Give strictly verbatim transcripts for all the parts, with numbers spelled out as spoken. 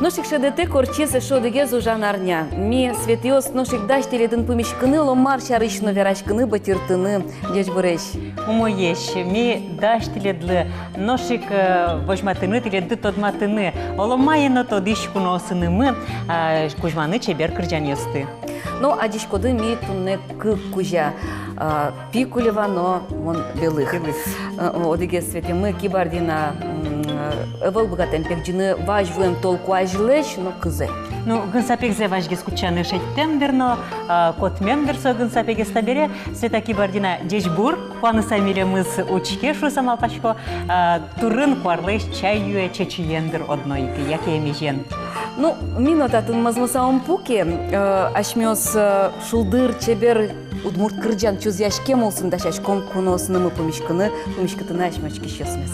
Нош ик шӧдытэк ортчиз эшшо одӥгез ужан арня. Ми, Светаос, нош ик дась тӥледын пумиськыны, оло мар сярысь но вераськыны, батыртыны. Ӟечбуресь! Умоесь! Ми дась тӥледлы нош ик, э, возьматыны, тӥледды тодматыны, оло мае но тодӥсь куноосынымы, а, кузьманы чебер кырӟанъёсты. Но адӟиськоды, ми туннэ кык кузя, а, Пикулева но мон, Белых. Белых. Э, о, одӥгез Светамы, кибардина, м, э, ӧвӧл быгатэм пегӟыны вазь вуэм толку азьлэсь, но кызэ. Ну, гын сапегзэ вазьгес кутчаны шедьтэм дыр но, а, котмем дыр со гын сапегез. Табере Света кибардина ӟечбур, куаныса милемыз учке шуыса малпасько, а, турын куарлэсь чай юэ, чечыен дыр одно ик, яке эмезен. Ну, ми но татын мӧзмыса ум пуке, э, асьмеос, э, шулдыр, чебер удмурт кырӟан чузъяськем улсын дасяськом куноосынымы пумиськыны, пумиськытыны асьме учкисьёсмес.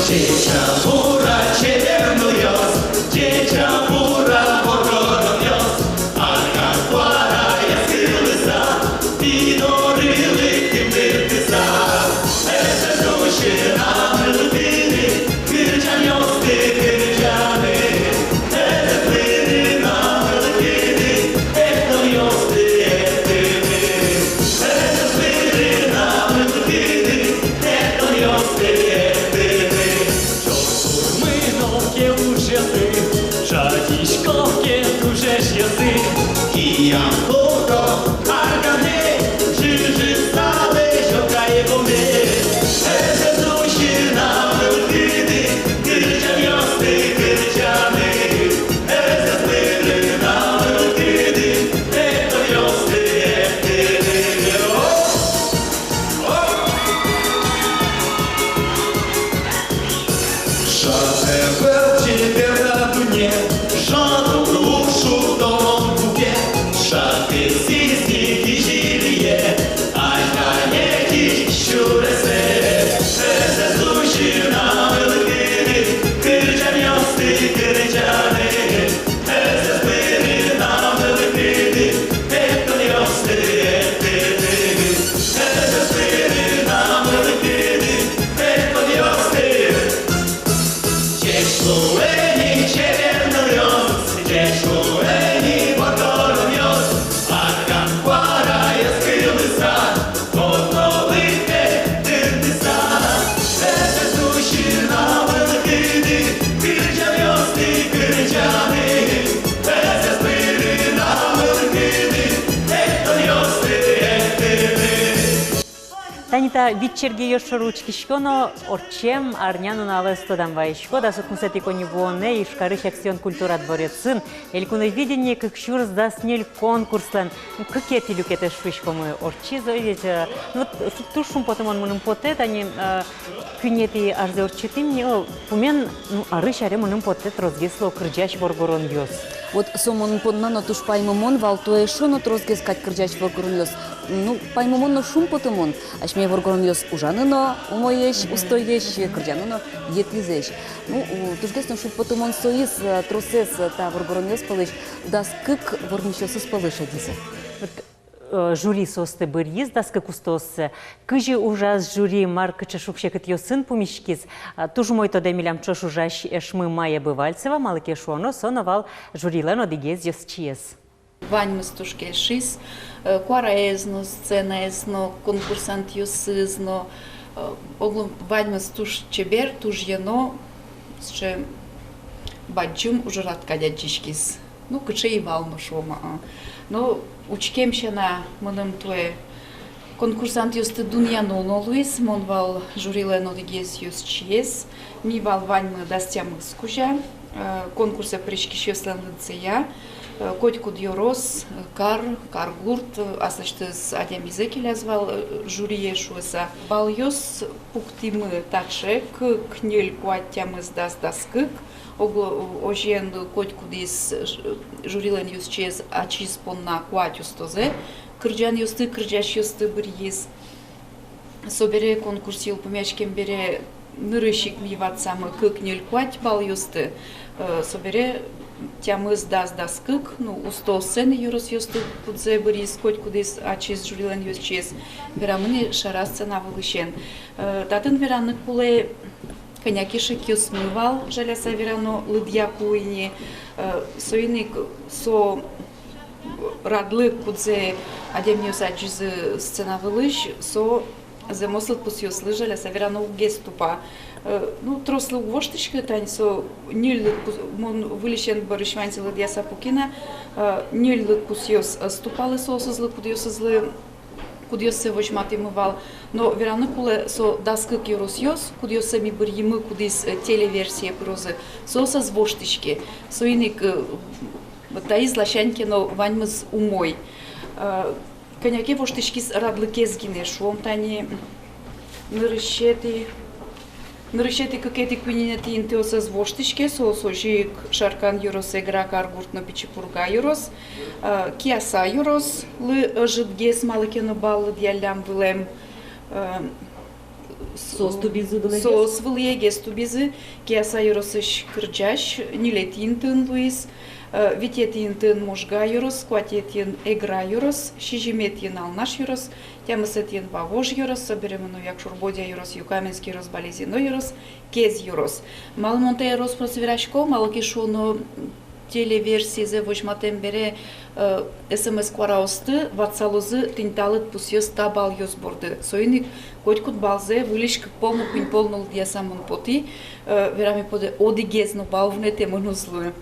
Ӟеч-а, бур-а, чебер нылъёс, ӟеч-а, бур-а, воргоронъёс, арган куараяз кылыса, пи доры лыктӥм тыртыса. Эсэс усьыны мылкыды, кырӟанъёсты кырӟаны. Эсэс усьыны мылкыды, эктонъёсты эктыны. Эсэс усьыны мылкыды, эктонъёсты эктыны. Ӵош турмыно ке ужъёсы, ӵадисько ке туж эшъёсы, киям курто арганэ, ӝыжыса лэзё кайгумес. Эсэс усьыны мылкыды, кырӟанъёсты кырӟаны. Эсэс усьыны мылкыды, эктонъёсты эктыны. Шат ӧвӧл чебер та дунне, шат уг лу шудон букет, шат кылсиз ни кизилие, азьлане кизиль сюресэз. Эсэс усьыны мылкыды, кырӟанъёсты кырӟаны. Эсэс усьыны мылкыды, эктонъёсты эктыны. Эсэс усьыны мылкыды, эктонъёсты. Ӟеч луэ ни, чебер нылъёс, ӟеч луэ ни, воргоронъёс, арган куараяз кылыса, одно лыктэ тыртыса. Эсэс усьыны мылкыды, кырӟанъёсты кырӟаны. Эсэс усьыны мылкыды, эктонъёсты эктыны. Тани та вить чергеез шоры учкисько но, ортчем арнянуналэз тодам вайисько. Дас укмысэтӥ коньывуонэ Ижкарысь «Аксион» культура дворецын «Элькуновидение кык сюрс дас ньыль» конкурслэн кыкетӥ люкетэз, шуиськомы, ортчиз. Ой, ведь, э, ну вот, шу-, туж шумпотымон мыным потэ, тани, э, куинетӥ арзэ ортчытӥм ни, о, пумен, ну, арысь аре мыным потэ тросгес луо кырӟась воргоронъёс. Вот со мон понна но туж паймымон вал, туэ эшшо но тросгес кадь кырӟась воргоронъёс. Ну, паймымон но шумпотымон. Асьме воргоронъёс ужаны но умоесь, устоесь, кырӟаны но етӥзэсь. Ну, у, тужгес но шумпотымон соиз, э, тросэз, э, та воргоронъёс пӧлысь, дас кык вормисьёсыз пӧлы шедизы. Вот, э, жюри соосты быръиз, дас кык устоосты. Кызьы ужаз жюри, мар кыӵе шуг-секытъёсын пумиськиз, а, туж умой тодэ милям ӵош ужась эшмы Майя Бывальцева, малы ке шуоно, со но вал жюрилэн одӥгез ёзчиез. Ваньмыз туж кельшиз, э, куараез но, сценаез но, конкурсантъёсыз но, э, оглом ваньмыз туж чебер, туж йӧно, сыӵе бадӟым ужрад кадь адӟиськиз. Ну, кыӵе ӧй вал но, шуом-а. Но учкем сяна, мыным туэ конкурсантъёсты дунъяно но луиз, мон вал жюрилэн одӥгез ёзчиез, ми вал ваньмы дас тямыс кузя, э, конкурсэ пыриськисьёслэн лыдзыя, э, котькуд ёрос, э, кар, каргурт, э, аслэсьтыз адямизэ келяз вал, э, жюрие шуыса. Балъёс пуктӥмы таӵе: кык, ньыль, куать, тямыс, дас, дас кык. Огло-, озьыен, котькудӥз, ж-, жюрилэн ёзчиез ачиз понна куать устозэ, кырӟанъёсты, кырӟасьёсты быръиз. Собере, конкурс йылпумъяськем бере, Нырысь ик ми ватсамы кык, ньыль, куать баллъёсты, э, собере тямыс, дас, дас кык, ну, устооссэ ни ёросъёсты, кудзэ быръиз котькудӥз ачиз, жюрилэн ёзчиез, верамы ни шара сцена вылысен. Э, татын вераны кулэ, кӧня ке шекъёсмы вал, жаляса верано, лыдъяку ини, э, соин ик со радлык, кудзэ адямиос адӟизы сцена вылысь, со зэмос лыдпусъёслы, жаляса верано, уг гес тупа. Э, ну, трослы уг воштӥськы, тани со ньыль лыдпус, мон выльысен бӧрысь ваньзэ лыдъяса пуки на, э, ньыль лыдпусъёс ӧз тупалэ соосызлы, кудъёсызлы, кудъёссэ возьматӥмы вал. Но вераны кулэ, со дас кык ёросъёс, кудъёссэ ми быръимы, кудӥз, э, телеверсие пырозы, соос ӧз воштӥське. Соин ик, э, таиз ласянь ке но ваньмыз умой. Э, кӧня ке воштӥськиз радлыкез гинэ, шуом, тани нырысетӥ, нырысетӥ, кыкетӥ, куинетӥ интыос ӧз воштӥське, соос озьы ик: Шаркан ёрос, Эгра, Каргурт но Пичи Пурга ёрос, э, Кияса ёрослы ӧжытгес малы ке но балл лыдъяллям вылэм, э, Соос тубизы вылэ гес? Соос вылэ гес тубизы. Кияса ёросысь кырӟась ньылетӥ интыын луиз, э, витетӥ интыын Можга ёрос, куатетӥын Эгра ёрос, сизьыметӥын Алнаш ёрос, тямысэтӥын Вавож ёрос, собере мыно Якшур-Бӧдья ёрос, Юкаменск ёрос, Балезино ёрос, Кез ёрос. Малы мон тае рос-прос верасько, малы ке шуоно, телеверсизэ возьматэм бере, э, СМС куараосты ватсалозы тӥни та лыдпусъёс, та баллъёс борды. Соин ик котькуд баллзэ выльысь кык пол но, куинь пол но лыдъяса мон потӥ, э, вераме потэ, одӥгез но балл вунэтэмын уз луы.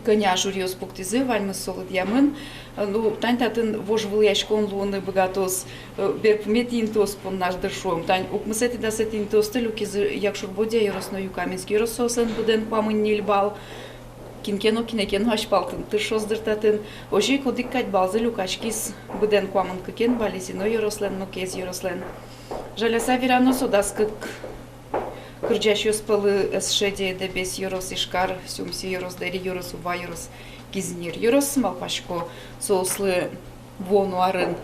Кӧня жюриос пуктӥзы, ваньмыз со лыдъямын. Э, ну, тань татын вожвылъяськон луыны быгатоз, э, берпуметӥ интыос понна, дыр, шуом. Тань укмысэтӥ, дасэтӥ интыосты люкизы Якшур-Бӧдья ёрос но Юкаменск ёрос, соослэн быдэн куамын ньыль балл. Кин ке но кинэ ке но азьпалтыны тыршоз, дыр, татын. Озьы ик одӥг кадь баллзы люкаськиз быдэн куамын кыкен Балезино ёрослэн но Кез ёрослэн. Жаляса верано, со дас кык кырӟасьёс пӧлы ӧз шеде Дэбес ёрос, Ижкар, Сюмси ёрос, Дэри ёрос, Ува ёрос, Кизнер ёрос. Малпасько, соослы вуоно арын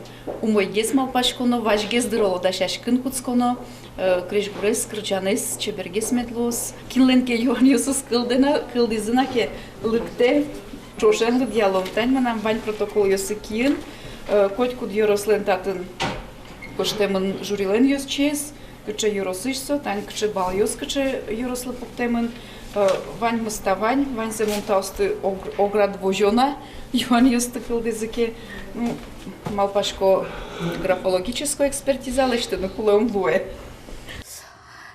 умойгес, малпасько но, вазьгес, дыр, оло, дасяськыны кутско но, э, крезьгурез, кырӟанэз чебергес мед луоз. Кинлэн ке юанъёсыз кылдэ на, кылдӥзы на ке, лыктэ, ӵошен лыдъялом. Тань мынам вань протоколъёсы киын, э, котькуд ёрослэн татын пыштэмын жюрилэн ёзчиез, кыӵе ёросысь со, тань кыӵе баллъёс кыӵе ёрослы пуктэмын, э, ваньмыз та вань, ваньзэ мон таосты ог-, оград возё на, юанъёсты кылдӥзы ке. Ну, малпасько, графологической экспертиза лэсьтыны кулэ ум луэ.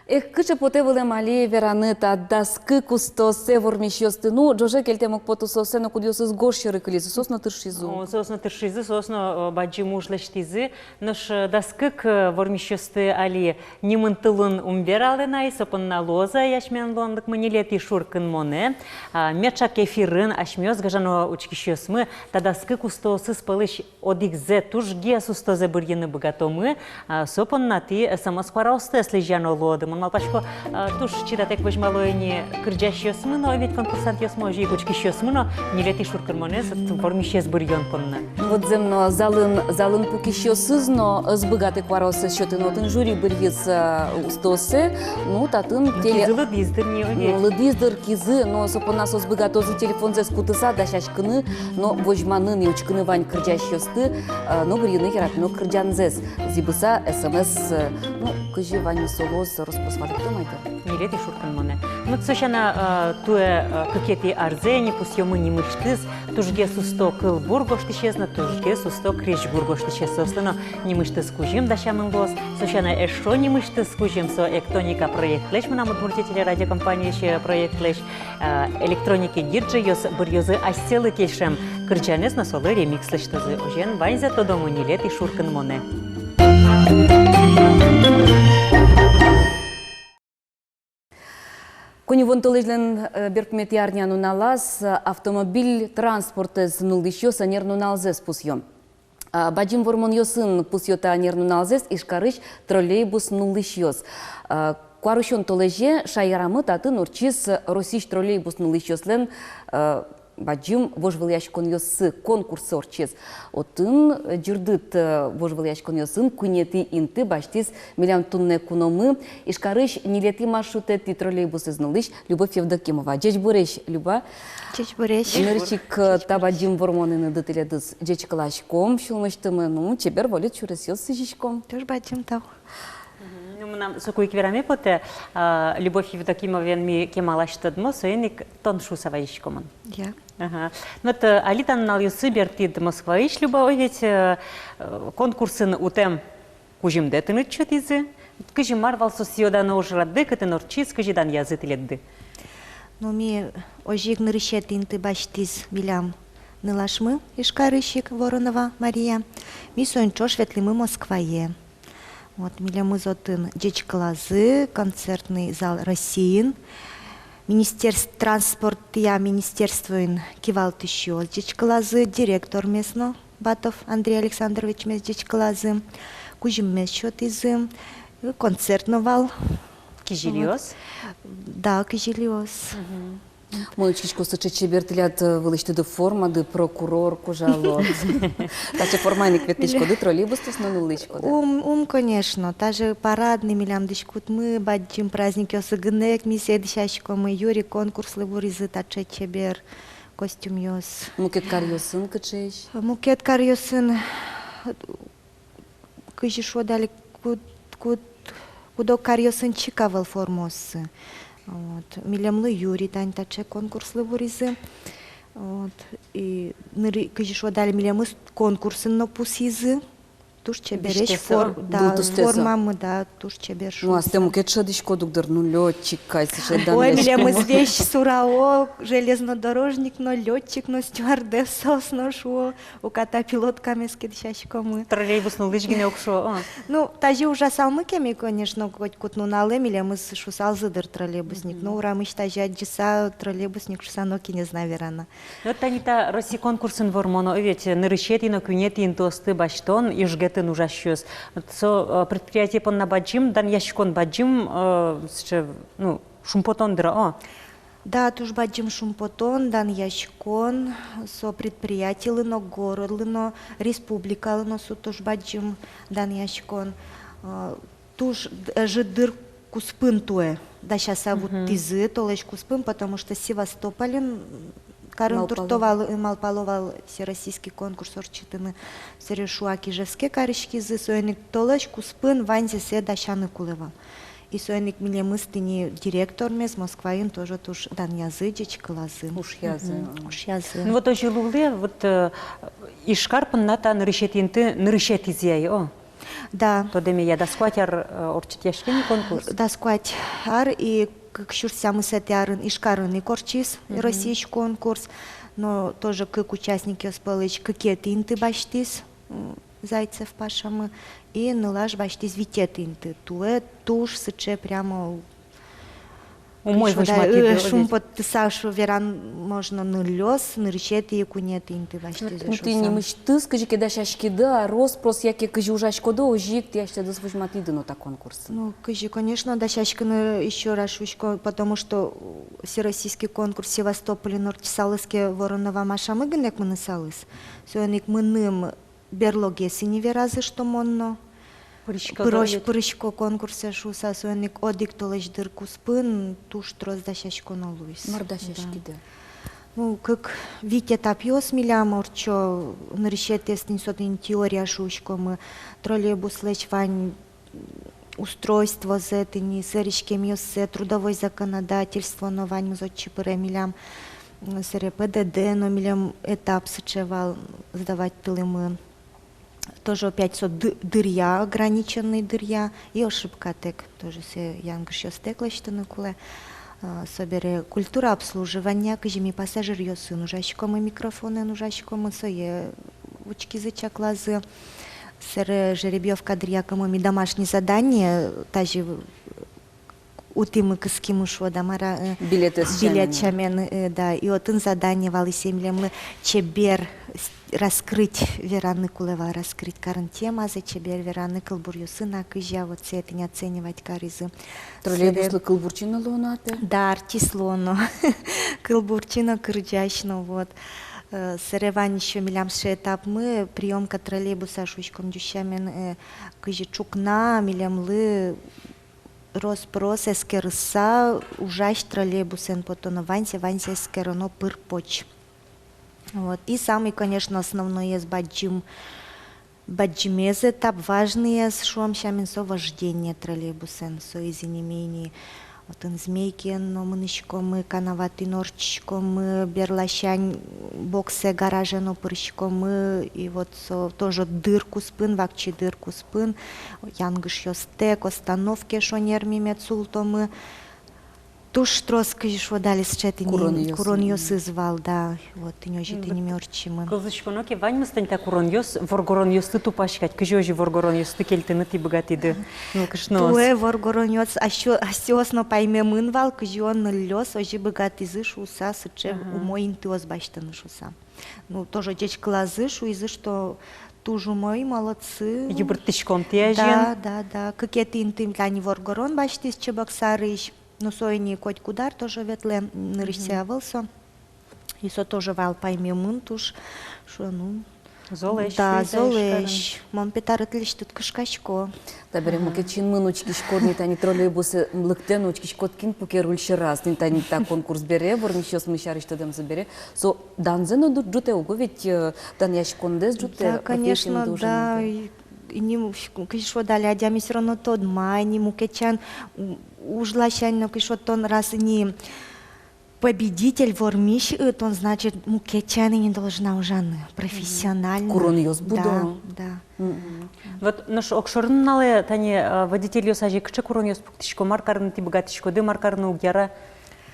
Эх, кыӵе потэ вылэм али вераны та дас кык устооссэ вормисьёсты. Ну, ӝоже кельтэм уг поты сооссэ но, кудъёсыз гож сьӧры кылизы, соос но тыршизы. О, соос но тыршизы, соос но, э, бадӟым уж лэсьтӥзы. Нош, э, дас кык, э, вормисьёсты али нимын-тылын ум вералэ на, и со понна луоз-а асьмелэн луонлыкмы ньылетӥ шуркынмонэ. А, меӵак эфирын асьмеос, гажано учкисьёсмы, та дас кык устоосыз пӧлысь одӥгзэ, тужгес устозэ бырйыны быгатомы. А, со понна тӥ СМС куараосты ӧс лэзьяно луоды. Мон малпасько, а, туж чидатэк возьмало ини кырӟасьёсмы но, ведь конкурсантъёсмы, озьы ик учкисьёсмы но ньылетӥ шуркынмонэз, вормисез бырйон понна. Вот зэм но, залын, залын пукисьёсыз но ӧз быгаты куараоссэс сётыны, отын жюри бырйиз, а, устооссэ, ну, татын теле-, кизы лыдӥз, дыр, ни, ну, ведь лыдӥз, дыр, кизы, но со понна соос быгатозы телефонзэс кутыса дасяськыны но возьманы ни, учкыны вань кырӟасьёсты, э, но бырйыны яратоно кырӟанзэс. Зӥбыса СМС, э, ну, кызьы ваньмыз со луоз, рос-прос валэкто, майды. Ньылетӥ шуркынмонэ. Ну, со сяна, э, туэ, э, кыкетӥ арзэ ини пусъёмы нимысьтыз тужгес усто кылбур гожтӥсез но тужгес усто крезьгур гожтӥсез. Соослы но нимысьтыз кузьым дасямын луоз. Со сяна эшшо нимысьтыз кузьым — со «Эктоника» проектлэсь, «Мынам Удмуртие» телерадиокомпаниысь, э, проектлэсь. Э, «Электроника» диджейёс быръёзы асьсэлы кельшем кырӟанэз но солы ремикс лэсьтозы. Озьыен, ваньзэ тодомы ньылетӥ шуркынмонэ. Коньывуон толэзьлэн, э, берпуметӥ арнянуналаз, э, автомобиль транспортэз нуллӥсьёс ӧнер нуналзэс пусъё. А, бадӟым вормонъёсын пусъё та ӧнер нуналзэс Ижкарысь троллейбус нуллӥсьёс. А, куарусён толэзе шаерамы татын ортчиз Россиысь троллейбус нуллӥсьёслэн, а, бадӟым вожвылъяськонъёссы конкурссы ортчиз. Отын, э, ӟырдыт, э, вожвылъяськонъёсын куинетӥ инты басьтӥз милям туннэ куномы, Ижкарысь ньылетӥ маршрутэти троллейбусэз нуллӥсь Любовь Евдокимова. Ӟечбуресь, Люба. Ӟечбуресь. Нырысь ик, э, та бадӟым вормонэныды тӥледыз ӟечкыласьком сюлмысьтымы, ну, чебер вольыт сюресъёс сӥзиськом. Туж бадӟым тау. Мгм. Ну, мынам соку ик вераме потэ, а, Любовь Евдокимоваен ми кемалась тодмо, соин ик тон шуыса вазиськом ини. Я. Ага. Ну вот, э, али та нуналъёсы бертӥд Москваысь, Люба, ой, ведь, э, э, конкурсын утэм кузьымдэ тыныд сётӥзы. Кызьы, мар вал со сӥё-дано ужрадды, кытын ортчиз, кызьы данъязы тӥледды? Ну, ми озьы ик нырысетӥ инты басьтӥз милям нылашмы, Ижкарысь ик, Воронова Мария. Ми соин ӵош ветлӥмы Москвае. Вот, милемыз отын ӟечкылазы, концертный зал Россиын. Министерств-, транспортъя министерствоын кивалтӥсьёс ӟечкылазы, директормес но, Батов Андрей Александровичмес ӟечкылазы, кузьыммес сётӥзы, концерт но вал. Кизилиос? Вот. Да, кизилиос. Мгм. Мон учкисько, сыӵе чебер тӥляд, э, вылысьтыды формады, прокурор кожалод. Таӵе формаен ик ветлӥськоды, троллейбустэс но нуллӥськоды? Ум, ум, конечно, таӵе парадный милям дӥськутмы, бадӟым праздникъёсы гинэ ик ми сое дӥсяськомы, юри конкурслы вуризы таӵе чебер костюмъёс. Мукет каръёсын кыӵеесь? Мукет каръёсын, кызьы шуод али, куд-, куд-, куд-ог каръёсын чик ӧвӧл формаоссы. Вот. Милемлы юри тани таӵе конкурслы вуризы. Вот. И нырысь, кызьы шуод али, милемыз конкурсын но пусйизы. Туж чебересь. Весь тесэ, фор-, да, дутустесэ. Формамы, да, туж чебер шуыса. Ну, астэ мукет шӧдӥськод ук дыр, ну, лётчик кадь, сыӵе данъяськон. Ой, милемыз весь сурао, железнодорожник но, лётчик но, стюардесса но шуо. Уката пилоткамес ке дӥсяськомы. Троллейбус нуллӥсь гинэ уг шуо, а? Ну, тазьы ужасалмы ке ми, конечно, котькуд нуналэ милемыз шусалзы дыр троллейбусник. Мгм. Ну, урамысь тазьы адӟыса, троллейбусник шуса нокин ӧз на вера на. Вот тани та Россия конкурсын вормон, о, ведь нырысетӥ но куинетӥ интыосты басьтон Ижкарын ужасьёс. Вот со, э, предприятие понна бадӟым данъяськон, бадӟым, э, сыӵе, ну, шумпотон дыр, о. Да, туж бадӟым шумпотон, данъяськон, со предприятилы но, городлы но, республикалы но со туж бадӟым данъяськон. Э, туж д-, ӧжыт дыр куспын туэ дасяса вуттӥзы, толэзь куспын, потому что Севастополын карын туртто вал, э, малпало вал всероссийский конкурс ортчытыны, сэре шуак Ижевске кариськизы, соин ик толэзь куспын ваньзэ сое дасяны кулэ вал. И соин ик милемыз тӥни директормес Москваын тоже туж данъязы, ӟечкылазы. Ушъязы. Мгм. Ушъязы. Ну вот озьы луылэ, вот, э, Ижкар понна та нырысетӥ инты, нырысетӥзы ай, о. Да. Тодэмея, дас куать ар, э, ортчытъяське ини конкурс. Дас куать ар, и кык сюрс тямысэтӥ арын Ижкарын ик ортчиз Россиысь конкурс, но тоже кык участникъёс пӧлысь кыкетӥ инты басьтӥз, м, Зайцев Пашамы, и нылаш басьтӥз витетӥ инты. Туэ туж сыӵе прямо умой возьматӥды, э, шумпоттыса, шуо, вераны можно, нылъёс нырысетӥ, куинетӥ инты басьтӥзы шуыса. Ну, тӥ нимысьтыз кызьы ке дасяськиды-а, рос-прос, яке кызьы ужаськоды, озьы ик тӥ асьтэдыз возьматӥды но та конкурсын? Ну, кызьы, конечно, дасяськыны, ещё раз шуисько, потому что, э, всероссийский конкурс Севастополын ортчысалыз ке, Воронова Машамы гинэ ик мынысалыз. Соин ик мыным берлогес ини веразы, что мон но пырисько, пырозь-, пырисько конкурсэ шуыса, соин ик одӥг толэзь дыр куспын туж трос дасяськоно луиз. Мар дасяськиды? Да. Ну, кык, вить этапъёс милям ортчо, нырысетӥез тӥни со тӥни теория шуиськомы, троллейбуслэсь вань устройствозэ, тӥни сэрыськемъёссэ, трудовой законодательство но ваньмыз отчы пыре милям, м, сэре П Д Д но милям этап сыӵе вал, сдавать тылӥмы. Тоже опять со ды-, дыръя, ограниченный дыръя, и ошибкатэк, тоже сое янгышъёстэк лэсьтыны кулэ. А, собере культура обслуживания, кызьы ми пассажиръёсын ужаськомы, микрофонэн ужаськомы, сое учкизы, чаклазы. Сэре жеребьёвка дыръя кымы ми домашнее задание, тазьы утӥмы, кыскимы, шуод-а, мар-а, э, билетэз сямен. Билет сямен, э, да, и отын задание вал, и сое милемлы чебер, с-, раскрыть вераны кулэ вал, раскрыть карыны темазэ, чебер вераны кылбуръёсын, а кызьы, а вот сое тӥни оценивать каризы. Троллейбуслы кылбурчи но луоно-а тӥ? Да, артист луоно. Кылбурчи но, кырӟась но, вот. Э, собере вань ещё милям сыӵе этапмы, приёмка троллейбуса шуиськом, ӟуч сямен, э, кызьы ӵукна милемлы рос-прос эскерыса ужась троллейбусэн потоно, ваньзэ, ваньзэ эскероно пыр-поч. Вот. И самый, конечно, основноез, бадӟым, бадӟымез этап, важноез, шуом сямен, со вождение троллейбусэн, со изы ини ми ини отын Змейкиен но мынӥськомы, Канаватӥ но ортчиськомы, берласянь боксэ, гараже но пыриськомы, и вот со тоже дыр куспын, вакчи дыр куспын, янгышъёстэк, остановке шонер ми мед султомы. Туж трос, кызьы шуод али, сыӵе тӥни куронъёсыз, куронъёсыз вал, да. Вот тӥни озьы, м, тӥни ми ортчимы. Кылзӥськоно ке, ваньмыз тани та куронъёс, воргоронъёсты тупась кадь, кызьы озьы воргоронъёсты кельтыны тӥ быгатӥды, нылкышноос? Туэ воргоронъёс асьсё-, асьсэос но паймемын вал, кызьы он ныллёс озьы быгатӥзы шуыса, сыӵе, ага, умой интыос басьтыны шуыса. Ну, тоже ӟечкылазы, шуизы, что туж умой, молодцы. Йыбырттӥськом тӥ азьын. Да, да, да. Кыкетӥ инты тани воргорон басьтӥз Чебоксарысь. Ну, со ини котькуд ар тоже ветлэ, нырысьсэ ӧвӧл со. И со тоже вал паймемын туж, шуо, ну. Золэсь, да, шуиз, золэсь. Мон пе тары тӥлесьтыд кышкасько. Табере мукет синмын учкиськод ни, тани троллейбусэ лыктэ но учкиськод, кин пуке руль сьӧраз ни, тани та конкурс бере, вормисьёсмы сярысь тодэмзы бере. Со данзэ но ӝу-, ӝутэ уго ведь, э, данъяськондэс ӝутэ. Да, конечно, да. И, и ни, кызьы шуод али, адями всё равно тодма ни, мукет сямен, у-, уж ласянь но, кызьы шуод, тон раз ни победитель, вормись, э, тон, значит, мукет сямен ини должна ужаны профессионально. Куронъёс будо. Да, да. Мгм. Вот нош огшоры нуналэ тани, э, водительёс азе кыӵе куронъёс пуктӥсько, мар карыны тӥ быгатӥськоды, мар карыны уг яра?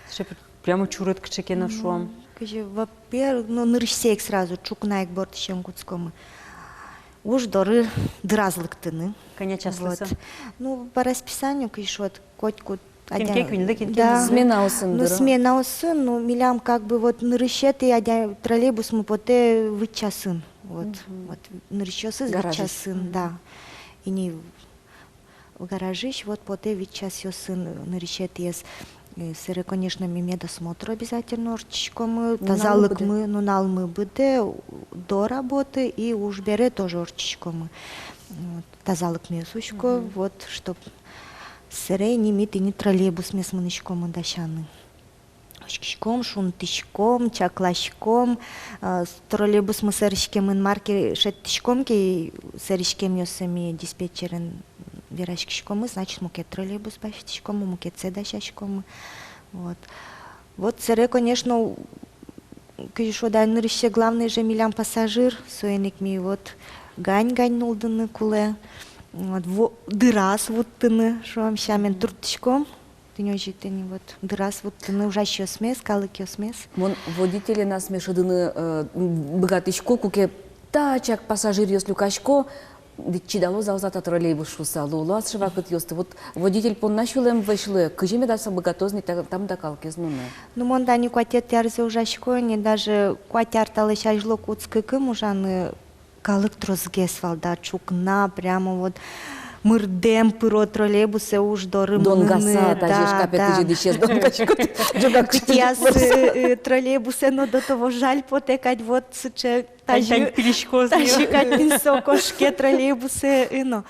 Сыӵе пр-, прямо чурыт кыӵе ке но, шуом. М, кызьы, во-первых, ну, нырысьсэ ик сразу ӵукна ик бордысен кутскомы. Уж доры дыраз лыктыны. Кӧня часлы со? Вот. Ну, по расписанию, кызьы шуод, котькуд Кин ке куиньлы, кин ке ньыльлы. Да. Сменаосын, ну, дыр-а? Сменаосын, ну, милям как бы вот нырысетӥ адя-, троллейбусмы потэ вить часын. Вот, вот, нырысетӥез вить часын, да. Ини гаражысь вот потэ вить часъёсын нырысетӥез. Э, собере, конечно, ми медосмотр обязательно ортчиськомы, тазалыкмы, нуналмы быдэ до работы и уж бере тоже ортчиськомы. Вот, тазалыкмес учко, вот, чтоб Собере ини ми тӥни троллейбусмес мынӥськомы дасяны. Учкиськом, шунтӥськом, чакласьком. А, с-, троллейбусмы сӧриськемын мар ке шедьтӥськом ке, сӧриськемъёссэ ми диспетчерен вераськиськомы, значит, мукет троллейбус басьтӥськомы, мукетсэ дасяськомы. Вот. Вот собере, конечно, у-, кызьы шуод, нырысьсэ главный же милям пассажир, соин ик ми вот гань-гань нуллыны кулэ. Вот, во-, дыраз вуттыны, шуом, сямен турттӥськом. Тӥни озьы, тӥни вот дыраз вуттыны ужасьёсмес, калыкъёсмес. Мон водителен асме шӧдыны, э, быгатӥсько, куке тачак пассажиръёс люкасько, ведь чидалоз-а, уз-а та троллейбус шуыса, луыло-а сыӵе вакытъёсты. Вот водитель понна сюлэм вӧсь луэ, кызьы меда со быгатоз ни та-, тамда калыкез нуны. Ну, мон тани куатетӥ арзэ ужасько ни, даже куать ар талэсь азьло кутскыкум ужаны, калык тросгес вал, да, ӵукна, прямо вот мырдэм пыро троллейбусэ уж доры мыныны, донгаса, да, тазьы шкапе, да. Тазьы дӥсез донгаськод, ӝогак. Кытӥяз, э, э, троллейбусэ но до того жаль потэ кадь, вот сыӵе тазьы, тазьы кадь тӥни со кошке троллейбусэ, э, но.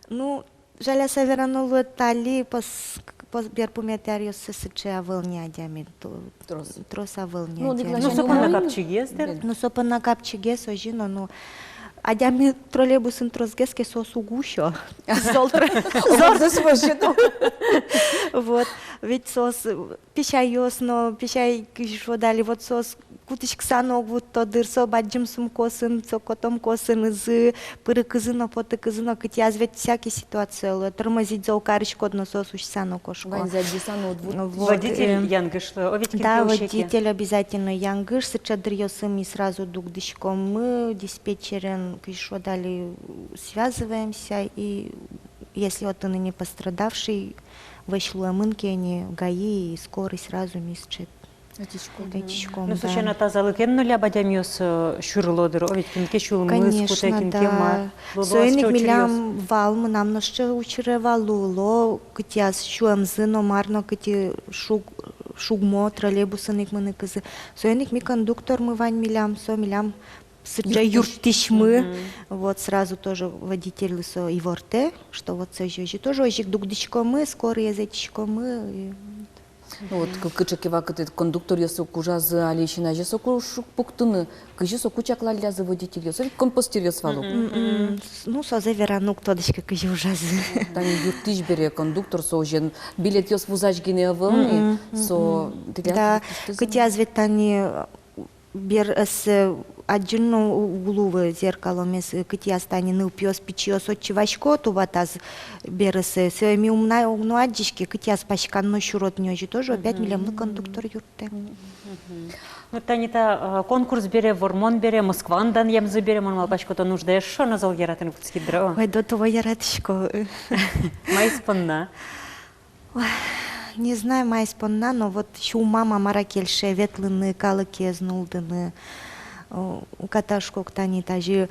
Ну, жаляса верано луэ, тали пос-, пос-, берпуметӥ аръёсы сыӵе ӧвӧл ни адями, то-, трос, трос ӧвӧл ни адями. Ну, со понна капчигес, дыр? Ну, со понна капчигес, озьы но, ну, адями троллейбусын тросгес ке, соос уг усё. Зол тро-, зол. Вот. Ведь соос, э, песяйёс но, песяй, кызьы шуод али, вот соос кутӥськыса но уг вутто, дыр, со бадӟым сумкаосын, со котомкаосынызы, пырыкызы но, потыкызы но, кытӥяз ведь всякий ситуация луэ, тормозить зол кариськод но, соос усьыса но кошко. Ваньзэ адӟыса но уд вутты. Вот, э. Водитель янгыш луэ, о, ведь кин ке усе ке. Да, водитель обязательно янгыш, сыӵе дыръёсы ми сразу дугдӥськомы диспетчерен, кызьы шуод али, связываемся, и если отын ини пострадавший, вӧсь луэмын ке ини, ГАИ и скорый, сразу ми сыӵе Ӧтиськом. Ӧтиськом, ну, да. Со сяна, тазалыкен но ляб адямиос, э, сюрыло дыр, о, ведь кин ке сюлмыз кутэ, кин ке мар. Конечно, да. Соин ик милям вал, мынам но сыӵе учыре вал, луыло, кытӥяз сюэмзы но мар но, кытӥ шуг-, шугмо, троллейбусын ик мыныкызы. Соин ик ми кондуктормы вань милям, со милям сыӵе юрттӥсь. Юрттӥсьмы. Мгм. Вот сразу тоже водительлы со ивортэ, что вот созьы-озьы, тоже озьы ик дугдӥськомы, скорыез ӧтиськомы, и Ну вот, кы-, кыӵе ке вакытэ кондукторъёс соку ужазы, али син азе соку шуг пуктыны, кызьы соку чаклаллязы водительёс, ведь компостиръёс вал ук. Мгм. Мгм. С-, ну, созэ вераны уг тодӥськы, кызьы ужазы. Тани юрттӥсь бере кондуктор, со озьыен билетъёс вузась гинэ ӧвӧл ни, мгм, со, мгм, тӥляд, да, юрттӥсьтэс. Кытӥяз ведь тани, э, берыссэ адӟыны уг луы зеркаломес, э, кытӥяз тани нылпиос, пичиос отчы васько тубатаз берыссэ, сое ми ум но, ум но адӟиське, кытӥяз паськан но сюрод ни, озьы тоже опять, мгм, милемлы кондуктор юрттэ. Мгм. Ну, тани та, э, конкурс бере, вормон бере, Москваын данъямзы бере, мон малпасько, тон уждэ эшшо но зол яратыны кутскид дыр, о? Ой, до того яратӥсько. Маиз понна? Ой, не знаю, маиз понна, но вот сюлмам-а, мар-а кельше ветлыны, калыкез нуллыны. О, уката шуко, тани тазьы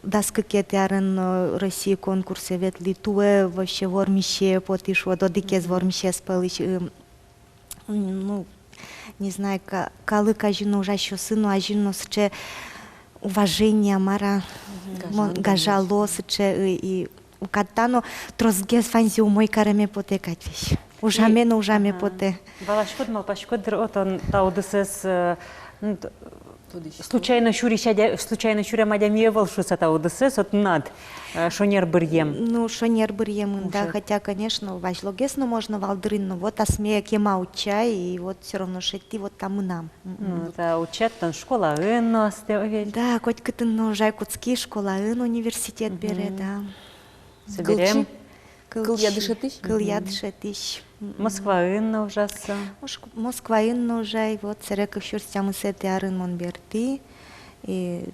дас кыкетӥ арын, э, Россия конкурсэ ветлӥ, туэ вообще вормисе потӥ, шуод, одӥгез вормисез пӧлысь, ы, м, ну, не знаю, ка-, калык азьын но ужасьёсын но, азьын но сыӵе уважение, мар-а, мгм, мон-, гажан, гажало, конечно, сыӵе, ы, и уката но тросгес ваньзэ умой кареме потэ кадь весь. Ужаме но ужаме потэ. Валаськод, малпаськод дыр, о, тон та удысэз, э, ну, т-, случайно сюрись адя-, случайно сюрем адями ӧвӧл шуыса та удысэз, о, тынад, э, шонер быръем. Ну, шонер быръемын, да, хотя, конечно, вазьлогес но можно вал дыр ини, но вот асме кема утча, и вот всё равно шедьтӥ, вот та мынам. М-м. Ну, та утчад тон школаын но астэ, о ведь. Да, котькытын но ужай кутски, школаын, университет бере, да. Собере кылчи-, кылъя дышетӥсь? Кылъя дышетӥсь. Мгм. Москваын но ужаса? Моск-, Москваын но ужай, вот, сэре кык сюрс тямысэтӥ арын мон бертӥ, и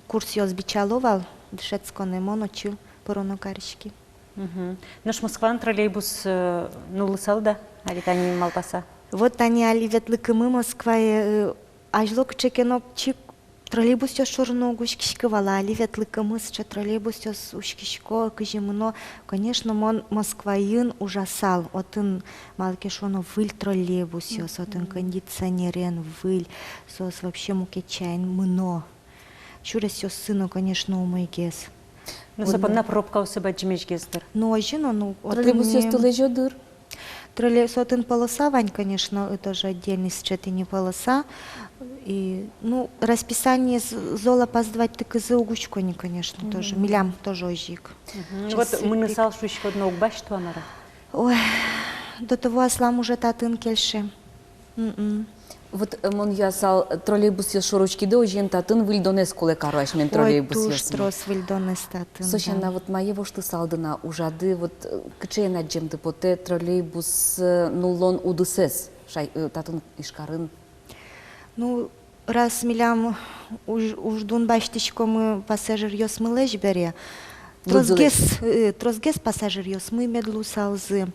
курсъёс бичало вал, дышетсконэ, мон отчы пыроно кариськи. Мгм. Нош Москваын троллейбус, э, нуллысал-а, али тани малпаса? Вот тани али ветлыкымы Москвае, э, азьло кыӵе ке но чик троллейбусъёс шоры но уг учкиськы вал, али ветлыкымы, сыӵе троллейбусъёс учкисько, кызьы мыно. Конечно, мон Москваын ужасал, отын, малы ке шуоно, выль троллейбусъёс, отын кондиционерен выль, соос вообще мукет сямен мыно. Сюресъёссы но, конечно, умойгес. Но со понна пробкаоссы бадӟымесьгес дыр. Ну, озьы но, ну, отын троллейбусъёсты лэзё дыр. Троллей-, со отын полоса вань, конечно, и тоже отдельный сыӵе тӥни полоса. И, ну, расписание з-, зол опаздывать тыкызы уг учко ни, конечно, тоже. Мгм. Милям тоже озьы ик. Мгм. Часы пик. Вот мынысал шуиськод но, уг басьто-а, мар-а? Ой, до того аслам уже татын кельше. Мгм. Вот, э, мон ясал, э, троллейбусъёс шоры учкиды, озьыен татын выльдонэз кулэ каро асьмелэн троллейбусъёсмы. Ой, туж трос выльдонэз татын, да. Со сяна, вот мае воштысалды на ужады, вот, э, кыӵеен адӟемды потэ троллейбус, э, нуллон удысэз шай-, э, татын Ижкарын? Ну, раз милям уж-, уждун басьтӥськомы пассажиръёсмылэсь бере, тросгес, э, тросгес пассажиръёсмы мед луысалзы.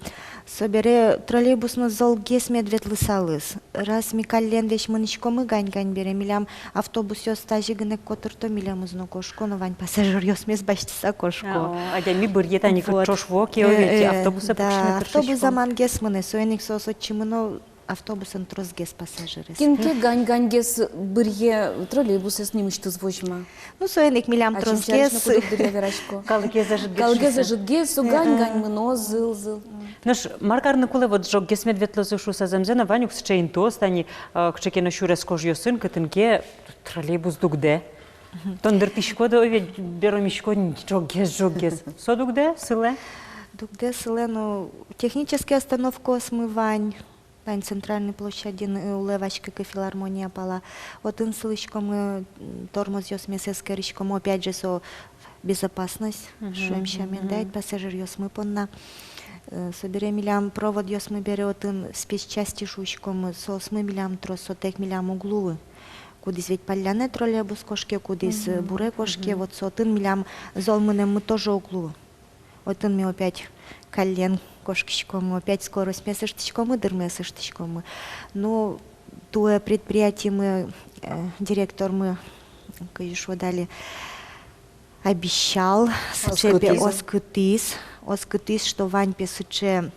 Собере троллейбусмы золгес мед ветлысалыз. Раз ми каллен весь мынӥськомы Гань-Гань бере, милям автобусъёс тазьы гинэ котырто, милемыз но кошко, но вань пассажиръёсмес басьтыса кошко. А, о, адями быръе тани, вот, кыӵош вуо ке, э, ведь, э, автобусэ, да, пуксьыны тыршисько. Автобус замангес мынэ, соин ик соос отчы мыно, автобусын тросгес пассажирез. Кин ке Гань-Ганьгес быръе, троллейбусэз нимысьтыз возьма. Ну, соин ик милям тросгес. Ачим сярысь но куд-ог дыръя верасько. Калыкез ӧжытгес. Калыкез ӧжытгес, со Гань-Гань мыно, зыл-зыл. Нош мар карыны кулэ, вот, ӝоггес мед ветлозы шуыса? Зэмзэ но, вань ук сыӵе интыос тани, э, кыӵе ке но сюрес кожъёсын, кытын ке троллейбус дугдэ. Тон дыртӥськод, ой, ведь беромиськод ни, ӝоггес, ӝоггес. Со дугдэ, сылэ? Дугдэ, сылэ, но технический остановкаосмы вань. Тани Центральной площадьын, э, улэ васькыкы, филармония пала. Отын сылӥськомы, м, тормозъёсмес эскериськомы, опять же, со безопасность, мгм, шуэм сямен, мгм, да, ведь пассажиръёсмы понна. Э, собере милям проводъёсмы бере отын спецчасти шуиськомы, соосмы милям трос, сотэк милям уг луы. Кудӥз ведь паллянэ троллейбус кошке, кудӥз, э, мгм, буре кошке, мгм, вот со отын милям зол мынэммы тоже уг луы. Отын ми опять каллен кошкиськомы, опять скоростьмес ыштӥськомы, дырмес ыштӥськомы. Но Туэ предприятимы, э, директормы, кызьы шуод али, обещал, сыӵе бе-, оскытӥз, оскытӥз, что вань пе сыӵе,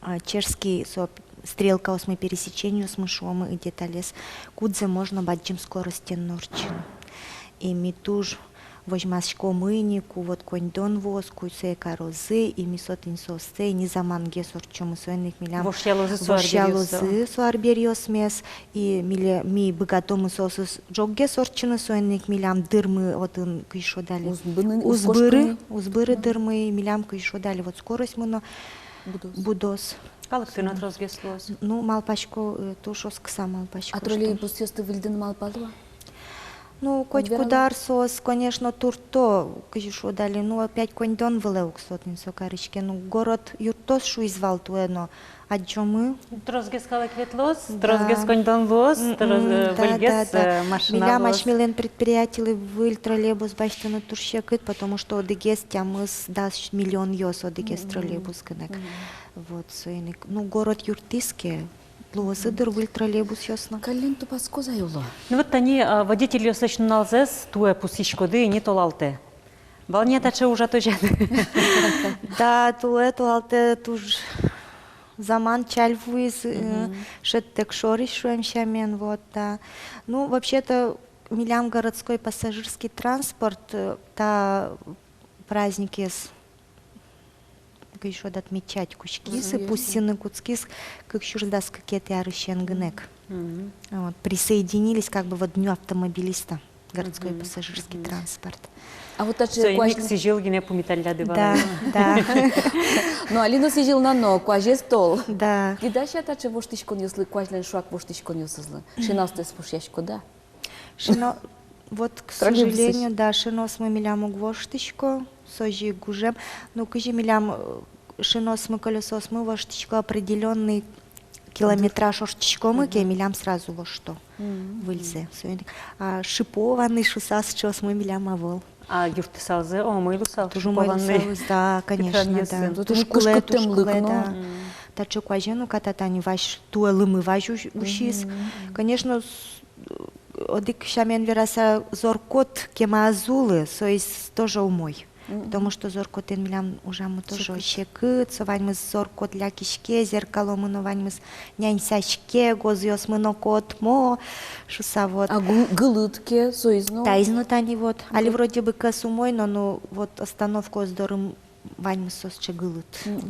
а, чешский со стрелкаосмы, пересечениосмы шуомы, и деталез, кудзэ можно бадӟым скоростен но ортчыны. И ми туж возьмаськомы ини, ку вот коньдон вуоз, ку сое карозы, и ми со тӥни сое ни замангес ортчомы, соин ик милям вошъялозы со арбериоссэ. Вошъялозы со арбериосмес, и миле-, ми быгатомы соосыз ӝоггес ортчыны, соин ик милям дырмы отын, кызьы шуод али, уз быны, уз быры, уз быры дырмы, и милям, кызьы шуод али, вот скоростьмы но будоз. Будоз. Калык тынад тросгес луоз. Ну, малпасько, э, туж оскыса малпасько. А троллейбусъёсты выльдыны малпалоды-а? Ну, котькуд ар соос, конечно, турто, кызьы шуод али, ну, опять коньдон вылэ ук со тӥни со кариське. Ну, город юрттоз шуиз вал туэ но, адӟомы. Тросгес калык ветлоз, да, тросгес коньдон луоз, трос-, э, да, выльгес, да, да, э, машина луоз. Милям асьмелэн предприятилы выль троллейбус басьтыны туж секыт, потому что одӥгез тямыс-дас миллионъёс одӥгез троллейбус гинэ ик. Вот, соин ик, ну, город юрттӥз ке, луозы дыр выль троллейбусъёс но. Каллен тупаськоз ай, уло. Ну вот тани, а, водительёслэсь нуналзэс туэ пусйиськоды ини толалтэ. Вал ни-а таӵе ужатозяды? Да, туэ толалтэ туж заман чаль вуиз, э, шӧдтэк шорысь, шуэм сямен, вот, да. Ну, вообще-то, милям городской пассажирский транспорт, э, та праздникез, кызьы шуод, отмечать кутскиз, и пусйыны кутскиз кык сюрс дас кыкетӥ арысен гинэ ик. Вот, присоединились как бы вот Дню автомобилиста, городской пассажирский транспорт. А вот таӵе... Соин ик куазь сӥзьыл гинэ пумиталляды вал. Да, да. Но али но сӥзьыл на но, куазез тол. Да. Тӥ дась-а таӵе воштӥськонъёслы, куазьлэн шуак воштӥськонъёсызлы? Шинаостэс вошъяськоды-а? Шина-, вот, к сожалению, да, шинаосмы милям уг воштӥсько, созьы ик гужем. Ну, кызьы милям, э, шинаосмы, колёсаосмы воштӥсько, определённый километраж ортчиськомы ке, милям сразу вошто выльзэ. Соин ик, а, шипованный шуыса сыӵеосмы милям ӧвӧл. А юрттысалзы-а, умой луысал? Туж умой луысал, да, конечно, да. Туж кулэ, туж кулэ, да. Таӵе куазен уката тани вазь, туэ лымы вазь усь-, усиз. Конечно, с-, одӥг сямен вераса, зор-кот кема ӧз улы, соиз тоже умой. Потому что зор-котэн милям ужамы тоже секыт, со ваньмыз зор-кот лякиське, зеркаломы но ваньмыз няньсаське, гозъёсмы но котмо шуыса, вот. А гы-, гылыт ке, соиз но? Таиз но тани вот. Али вроде бы кӧс умой но, ну, вот остановкаос доры ваньмыз со сыӵе гылыт.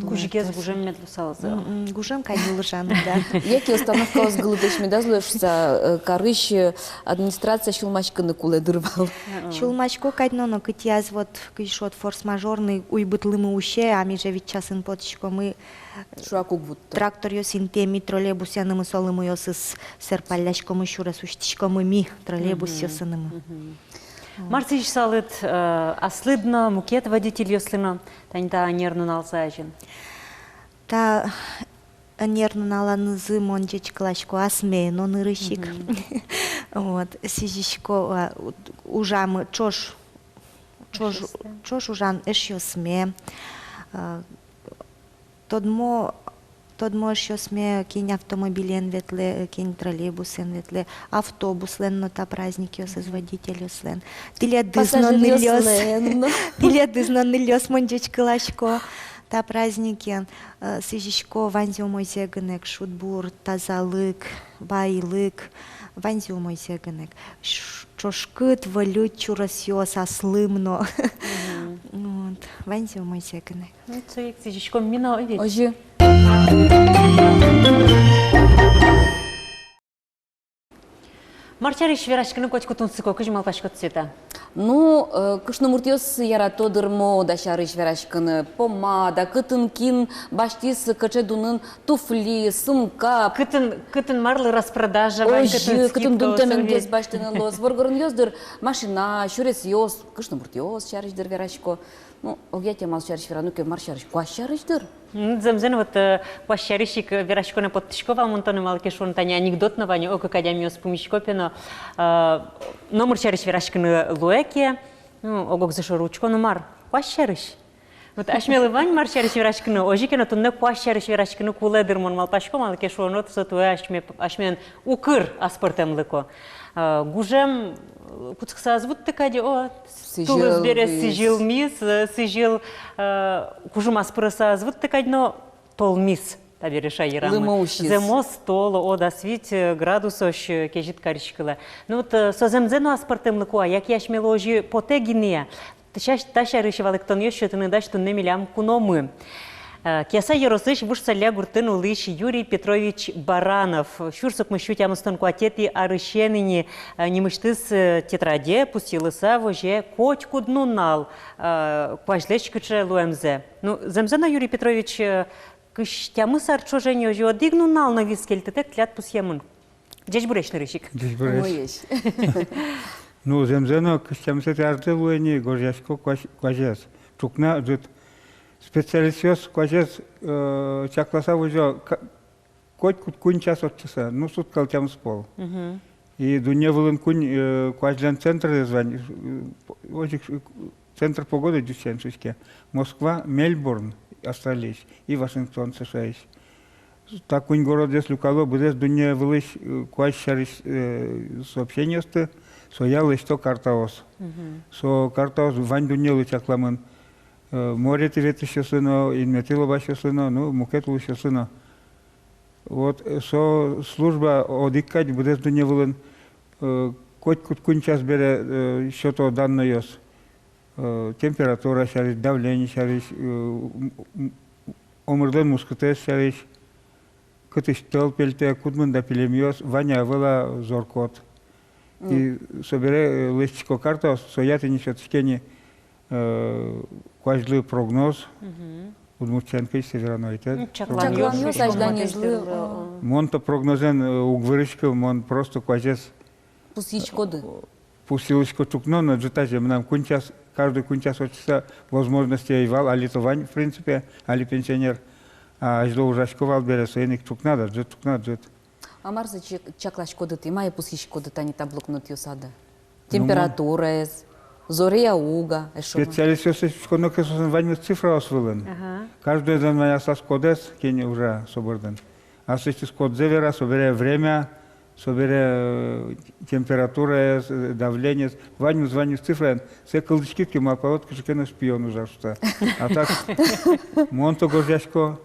Кузьгес гужем мед луысалзы. Гужем кадь луыса но, да. Яке остановкаос гылытэсь медаз луэ шуыса, э, карысь, э, администрация сюлмаськыны кулэ дыр вал. Сюлмасько кадь но, но кытӥяз вот, кызьы шуод, форс-мажорный уйбыт лымы усе, а ми же вить часын потӥськомы. Шуак уг вутты. Тракторъёс интыме, троллейбусъёсынымы, со лымыосыз сэрпалляськомы, сюрес усьтӥськомы ми троллейбусъёсынымы. Мар сӥзьысалыд, э, аслыд но, мукет водительёслы но, тани та ӧнер нуналзы азьын? Та ӧнер нуналанызы мон ӟечкыласько асме но нырысь ик. Вот, сӥзисько, а, у-, ужамы ӵош, ӵош, ӵош ужан эшъёсме, а, тодмо, тодмо эшъёсме, кин автомобилен ветлэ, кин троллейбусэн ветлэ, автобуслэн но та праздникъёсыз, водительёслэн. Тӥледыз но, нылъёс, пассажиръёслэн но. Тӥледыз но, нылъёс, мон ӟечкыласько та праздникен. Э, сӥзисько ваньзэ умойзэ гинэ ик: шудбур, тазалык, вайлык, ваньзэ умойзэ гинэ ик. Ш-, ӵошкыт, выль сюресъёс аслым но. Вот, ваньзэ умойзэ гинэ ик. Ну, сое ик сӥзиськом ми но, ведь. Озьы. Мар сярысь вераськыны котьку тунсыко, кызьы малпаськод, Света? Ну, э, кышномуртъёс ярато дыр мода сярысь вераськыны. Помада, кытын кин басьтӥз, кыӵе дунын туфли, сумка. Кытын, кытын марлы распродажа вань, озьы, кытын, кытын скидка, дунтэмгес басьтыны луоз. Воргоронъёс дыр машина, сюресъёс, кышномуртъёс сярысь дыр верасько. Ну, огъя темаос сярысь верано ке, мар сярысь? Куазь сярысь дыр. М, зэмзэ но, вот, э, куазь сярысь ик вераськоно поттӥсько вал мон тонэ, малы ке шуоно, тани анекдот но вань, ог-ог адямиос пумисько пе но, э, номыр сярысь вераськыны луэ ке, ну, ог-огзы шоры учко, ну, мар, куазь сярысь. Вот асьмелы вань мар сярысь вераськыны, озьы ке но туннэ куазь сярысь вераськыны кулэ, дыр, мон малпасько, малы ке шуоно, со туэ асьме, асьмелэн укыр аспӧртэмлыко. Э, гужем, э, кутскыса ӧз вутты кадь, о, тулыс бере сӥзьылмиз, э, сӥзьыл, э, кужым аспырыса ӧз вутты кадь, но толмиз табере шаерамы. Лымы усиз. Зэмос тол, о, дас вить, э, градусозь, э, кезьыт кариськылэ. Ну вот, э, со зэмзэ но аспӧртэмлыко-а, яке асьмелы озьы потэ гинэ-а? Та сярысь валэктонъёс сётыны дась туннэ милям куномы. Э, Кияса ёросысь Вуж Салля гуртын улӥсь Юрий Петрович Баранов. Сюрс укмыс сю тямыстон куатетӥ арысен ини, э, нимысьтыз, э, тетраде пусйылыса возе котькуд нунал, э, куазьлэсь кыӵе луэмзэ. Ну, зэмзэ но, Юрий Петрович, э, кызь тямыс ар ӵоже ини озьы одӥг нунал но вискельтытэк тӥляд пусъемын. Ӟечбуресь, нырысь ик. Ӟечбуресь. Умоесь. Ну, зэмзэ но, кызь тямысэтӥ арлы луэ ини, гожъясько куазь-, куазез. Ӵукна ӝыт. Специалистъёс куазез, э, чакласа возё, ка-, котькуд куинь час ортчыса, ну, суткалы тямыс пол. Мгм. И дунне вылын куинь, э, куазьлэн центрез вань, э, озьы ик, э, центр погоды ӟуч сямен шуиське. Москва, Мельбурн, Австралиысь, и Вашингтон, С Ш Аысь. Та куинь городъёс люкало быдэс дунне вылысь, э, куазь сярысь, э, сообщениосты, соя лэсьто картаос. Мгм. Со картаос вань дуннелы чакламын, э, моретӥ ветлӥсьёслы но, инметӥ лобасьёслы но, ну, мукет улӥсьёслы но. Вот, э, со служба одӥг кадь быдэс дунне вылын, э, котькуд куинь час бере, э, сёто данныйёс. Э, температура сярысь, давление сярысь, э, м-, м-, омырлэн мускытэз сярысь, кытысь тӧл пельтэ, кудмында пилемъёс, вань-а, ӧвӧл-а зор-кот. И собере, э, лэсьтӥсько карта, соя тӥни сётӥське ни, э, куазьлы прогноз, удмурт сямен кызьы, североноитэд. М, чакламъёс, чакламъёс, азьланезлы, о. Мон та прогнозэн, э, уг выриськы, мон просто куазез пусйиськоды. Пусйылӥсько ӵукна но ӝытазе, мынам куинь час, каждый куинь час ортчыса возможность ӧй вал, али то вань, в принципе, али пенсионер, а азьло ужасько вал бере, соин ик ӵукна да ӝыт, ӵукна ӝыт. А марзэ чак-, чакласькоды тӥ, мае пусйиськоды тани та блокнотъёсады? Ну, температураез, зоре-а, уг-а, эшшо ма? Специалистъёслэсь учконо ке, соослэн ваньмыз цифраос вылын. Ага. Каждоезлэн вань аслаз кодэз, кин ужа со бордын. Аслэсьтыз кодзэ вера, собере время, собере, э, температураез, э, давлениез, ваньмыз, ваньмыз цифраен, сое кылзӥськид ке, малпалод, кыӵе ке но шпион ужа шуса. А так, мон то гожъясько,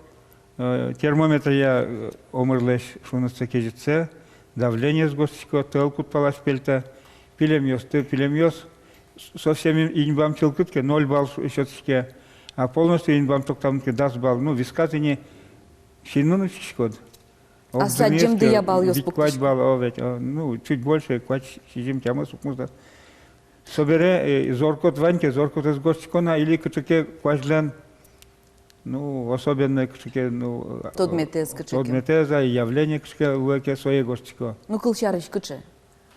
э, термометръя, э, омырлэсь шунытсэ, кезьытсэ, давлениез гожтӥсько, тӧл куд палась пельтэ, пилемъёсты, пилемъёс с-, совсем ин-, инбам чылкыт ке, ноль балл ш-, сётӥське, а полностью инбам токтамын ке, дас балл, ну, висказ ини синмын учкиськод. Ог дунъяз ке, вить-куать балл, о, ведь, о, ну, чуть больше, куать, сизьым, тямыс, укмыс, да. Собере, э, зор-кот вань ке, зор-котэз гожтӥсько на, или кыӵе ке куазьлэн, ну, особенной кыӵе ке, ну, э, тодметэз кыӵе ке. Тодметэз, а, явление кыӵе ке луэ ке, сое гожтӥсько. Ну, кылсярысь, кыӵе?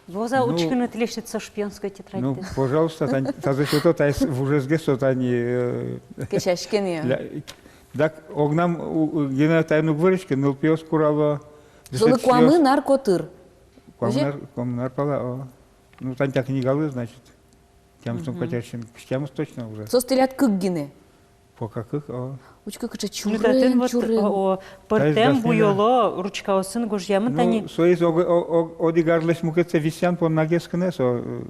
Воза, ну, учкыны тӥлесьтыд со шпионской тетрадьды. Ну, пожалуйста, тань, тазэ сёто, таиз вужезгес со тани, э, кесяське ни. Ля-, так, огнам у-, у-, гинэ таин уг выриськы, нылпиос курало. Солы куамын ар котыр. Куамын ар, куамын ар пала, о. Ну, тань та книгалэн, значит, тямыстон куать арысен, кызь тямыс точно уже. Соос тӥляд кык гинэ. Пока кык, о. Учкы, кыӵе чурен, вот, чурен. О, о, пӧртэм буёло, ручкаосын гожъямын тани. Ну, соиз ог-, о-, о-, одӥг арлэсь мукетсэ висъян понна гес гинэ со, э,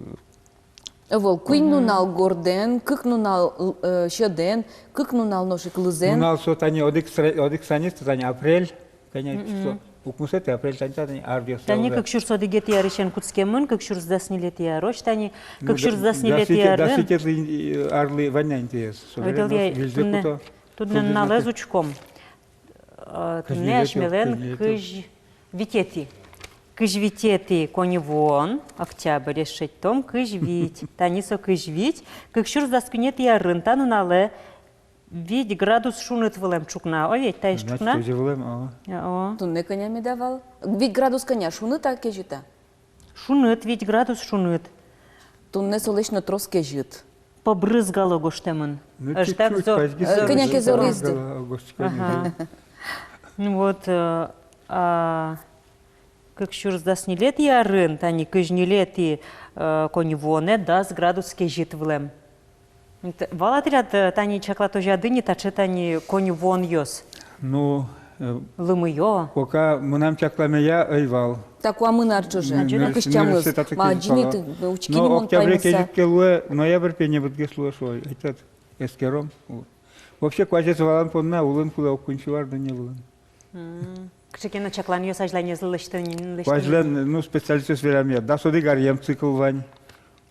ӧвӧл, куинь нунал гордэн, кык нунал, э, сьӧдэн, кык нунал нош ик лызэн. Нунал со тани одӥг стра-, одӥг страница, тани апрель. Кӧня число? Укмысэтӥ апрель, тани, тани, аръёс. Тани кык сюрс одӥгетӥ арысен кутскемын, кык сюрс дас ньылетӥ арозь, тани, ну, кык сюрс дас ньылетӥ арын. Дас витетӥ арлы вань на интыез. Ойдолэ, туннэ, туннэ нуналэз учком. Э, туннэ асьмелэн кызь витетӥ. Кызь витетӥ коньывуон, октябрез шедьтом, кызь вить. Тани со кызь вить, кык сюрс дас куинетӥ арын, та нуналэ вить градус шуныт вылэм ӵукна. О, ведь, таиз ӵукна. Значит, тоже вылэм, о. О. Туннэ кӧня меда вал? Вить градус кӧня, шуныт-а, кезьыт-а? Шуныт, вить градус шуныт. Туннэ солэсь но трос кезьыт. Побрызгало гожтэмын. Ну, чуть-чуть, зор-, э, кӧня ке зориз. Ага. Ну вот, э, а, кык сюрс дас ньылетӥ арын, тани кызь ньылетӥ, э, коньывуонэ дас градус кезьыт вылэм. Т-, вал-а тӥляд, э, тани чаклатозяды ни таӵе тани коньывуонъёс? Ну, э, лымыё. Пока мынам чакламея ӧй вал. Та куамын ар ӵоже. Ныр-, нырысетӥ татчы ик. Ма, ӟинит, учкыны мон октябре паймыса. Кезьыт ке луэ, ноябрь пе небытгес луэ, шуо, айтад, эскером. Вообще, куазез валан понна улын кулэ ог куинь сю ар дунне вылын. М. Кыӵе ке но чакланъёс азьланезлы лэсьтыны, лэсьтыны. Азьлань, ну, специалистъёс верамъя, дас одӥг аръем цикл вань.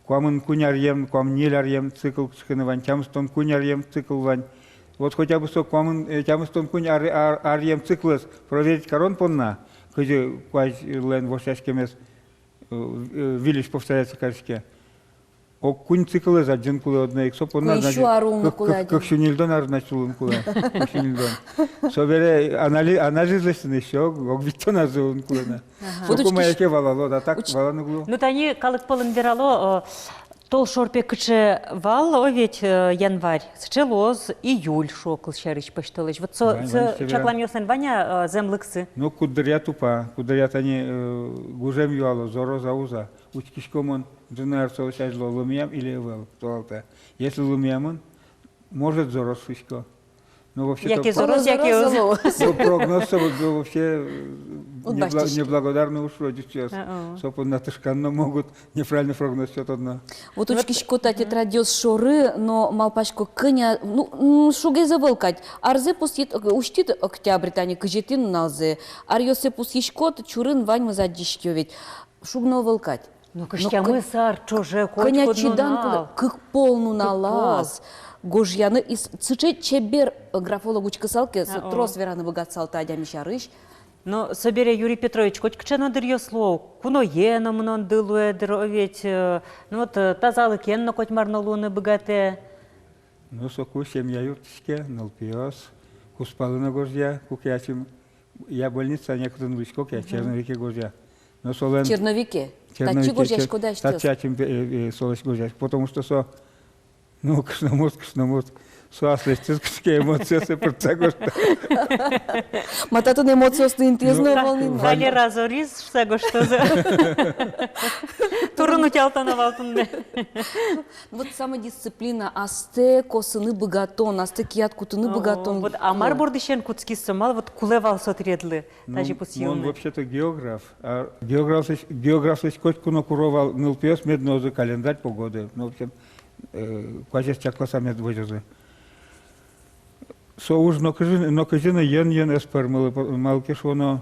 Куамын куинь аръем, куамын ньыль аръем цикл кыӵе ке но вань, тямыстон куинь аръем цикл вань. Вот хотя бы со куамын, э, тямыстон куинь ар-, ар-, аръем циклэз проверить карон понна, кызьы куазьлэн вошъяськемез, э, э, выльысь повторяться кариське. Ог куинь циклэз адӟыны кулэ одно ик, со понна, значит, кык сю ньыльдон ар, значит, улыны кулэ. Кык сю ньыльдон. Собере анали-, анализ лэсьтыны ещё ог, ог витьтон арзэ улыны кулэ на. Ага. Соку мае ке валало, да так валаны уг лу. Ну, тани калык пӧлын верало, э, толшор пе кыӵе вал, о, ведь, э, январь, сыӵе луоз июль, шуо, кылсярысь, пӧсьтолэзь. Вот со, со чакланъёслэн вань-а, э, зэмлыксы? Ну, куддыръя тупа, куддыръя тани, э, гужем юало, зороз-а, уз-а. Учкисько мон, ӝыны ар солэсь азьло лымыям или ӧвӧл, толалтэ. Если лымыямын, может, зороз шуисько. Но вообще-то... Яке зороз, яке ӧз. Ну, прогноз со вот, ну, вообще, э, неблагодарный уж вроде сейчас. Со понна тышканы но могут, неправильный прогноз сётод но. Вот учкисько та тетрадьёс шоры, но малпасько, кӧня, ну, м, шугез ӧвӧл кадь. Арзэ пусйид, э, усьтӥд октябрь тани кызетӥ нуналзэ. Аръёссэ пусйиськод, чурын ваньмыз адӟиське ведь. Шуг но ӧвӧл кадь. Но кызь тямыс ар ӵоже котькуд нунал. Кӧня чидан кулэ, кык пол нуналаз. Кык пол. Гожъяны и с-, сыӵе чебер, э, графолог учкысал ке, со трос вераны быгатысал та адями сярысь. Но собере, Юрий Петрович, котькыӵе но дыръёс луо, куное но мынонды луэ дыр, о ведь, э, ну вот, э, тазалыкен но котьмар но луыны быгатэ. Ну, соку семья юрттӥське, нылпиос, кузпалы но гожъя, куке ачим, я больницае некытын луисько ке, черновике гожъя. Но солэн... Черновике? Черновике, татчы гожъяськод-а асьтэос? Татчы ачим, э, э, солэсь гожъясько, потому что со, ну, кышномурт, кышномурт, со аслэсьтыз кыӵе ке эмоциоссэ пыртса гожтэ. Ма татын эмоциосты интыез но ӧвӧл ни. Калера зориз шуса гожтозы. Турын утялтоно вал туннэ. Вот самодисциплина, астэ косыны быгатон, астэ кияд кутыны быгатон. Вот, а мар бордысен кутскиз со, малы вот кулэ вал со тӥледлы тазьы пусйыны? Ну, мон вообще-то географ. А географлэсь, географлэсь котьку но куро вал, нылпиос мед нуозы календарь погоды. Ну, в общем, э, куазез чакласа мед возёзы. Со уж нокызьы, нокызьы но йӧн-йӧн ӧз пӧрмылы, малы ке шуоно,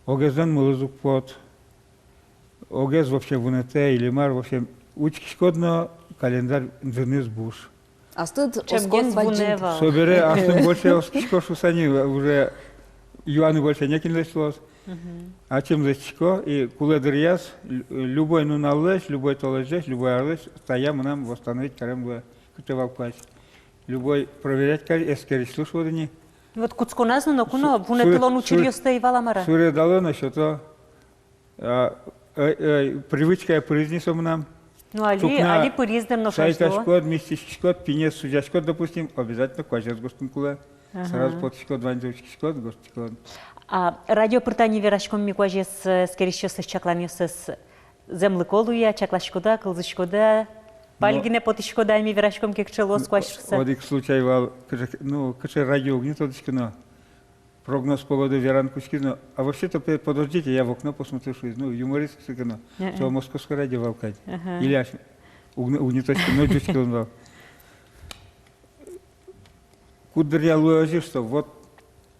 огезлэн мылыз уг пот. Огез вообще вунэтэ или мар, в общем, учкиськод но, календарь ӝыныз буш. Астыд оскон бадӟым. Собере астым больше оскисько шуса ни, уже юаны больше некинлэсь луоз. Мгм. Ачим лэсьтӥсько, и кулэ дыръяз лю-, любой нуналлэсь, любой толэзьлэсь, любой арлэсь тая мынам восстановить карем луэ, кыӵе вал куазь. Любой проверять кари, эскерисьлы шуод ини. Вот кутсконаз но, ноку но вунэтылон учыръёсты ӧй вал-а, мар-а? Суредало но сёто. А, э, э, привычкае пыриз ни со мынам. Ну, али, али пыриз дыр, нош азьло. Шайкаськод, мисьтӥськиськод, пинез сузяськод, допустим, обязательно куазез гожтыны кулэ. Ага. Сразу потӥськод, ваньзэ учкиськод, гожтӥськод. А радио пыр тани вераськом ми куазез, э, эскерисьёслэсь чакланъёссэс. Зэмлыко луэ-а, чакласькод-а, кылзӥськод-а, паль гинэ потӥськод-а, ми вераськом ке, кыӵе луоз куазь шуса? Одӥг случай вал, кыӵе, ну, кыӵе радио, уг ни тодӥськы но. Прогноз погоды вераны кутскиз но, а вообще-то пе-, подождите, я в окно посмотрю, шуиз. Ну, юморист ке но. Э-э. Со Московской радио вал кадь. Ага. Или ась-, уг-, уг ни тодӥськы но, ӟуч кылын вал. Куддыръя луэ озьы, что вот,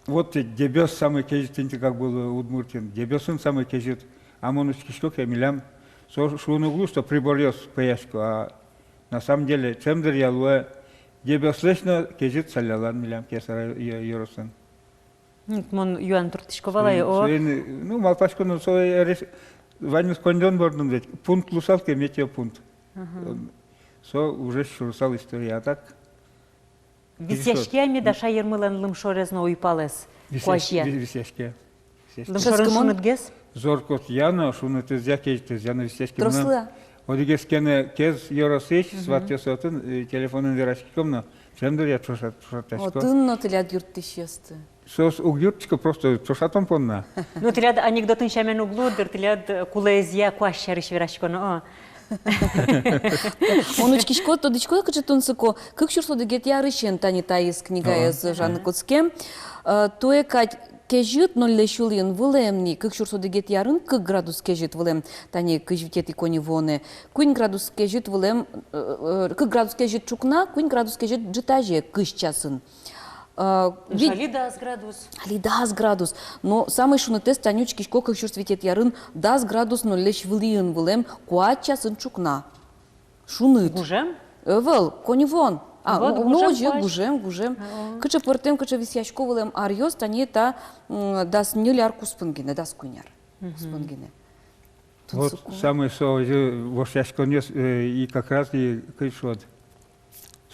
вот ведь Дебёс самый кезьыт инты, как бы, Удмуртиын. Дебёсын самый кезьыт. А мон учкисько ке, милям со шуыны уг лу, что приборъёс пӧясько, а на самом деле, ӵемдыръя луэ Дебёслэсь но кезьыт Салялан милям, Кияса ё-, ёросын. М, мон юан турттӥсько вал ай, о. Соин, соин, ну, малпасько, ну, со, э, реш-, ваньмыз коньдон бордын ведь, пункт луысал ке, метеопункт. Ага. Э, со уже сюрысал история, а так. Висъяське-а меда шаермылэн лымшорез но уйпалэз? Висъясь-, куазья? Ви-, висъяське. Лымшорын шунытгес? Зор-котъя но, шунытызъя, кезьытызъя но висъяське. Трослы-а? Одӥгез ке но Кез ёросысь, мгм, сватъёс отын, э, телефонын вераськиськом но, ӵемдыръя ӵошат-, ӵошатъясько. Отын но тӥляд юрттӥсьёсты. Соос уг юрттӥсько, просто ӵошатон понна. Ну, тӥляд анекдотын сямен уг луы дыр, тӥляд, э, кулэезъя куазь сярысь вераськоно, о. Мон учкисько, тодӥсько, кыӵе тунсыко. Кык сюрс одӥгетӥ арысен тани таиз книгаез ӧжаны кутскем. Э, туэ кадь кезьыт нольлэсь улӥын вылэм ни, кык сюрс одӥгетӥ арын кык градус кезьыт вылэм, тани кызь витетӥ коньывуонэ. Куинь градус кезьыт вылэм, э, э, кык градус кезьыт ӵукна, куинь градус кезьыт ӝытазе кызь часын. А, вить- Али дас градус. Али дас градус. Но самой шунытэз, тани учкисько, кык сюрс витетӥ арын дас градус нольлэсь вылӥын вылэм куать часын ӵукна. Шуныт. Гужем? Ӧвӧл, коньывуон. А, вот, ну, гужем, ну, озьы куазь. Гужем, гужем. О. Кыӵе пӧртэм, кыӵе висъясько вылэм аръёс, тани та, м, дас ньыль ар куспын гинэ, дас куинь ар куспын гинэ. Вот тунсыко. Самой со озьы вошъяськонъёс, э, и как раз и кыӵе вот.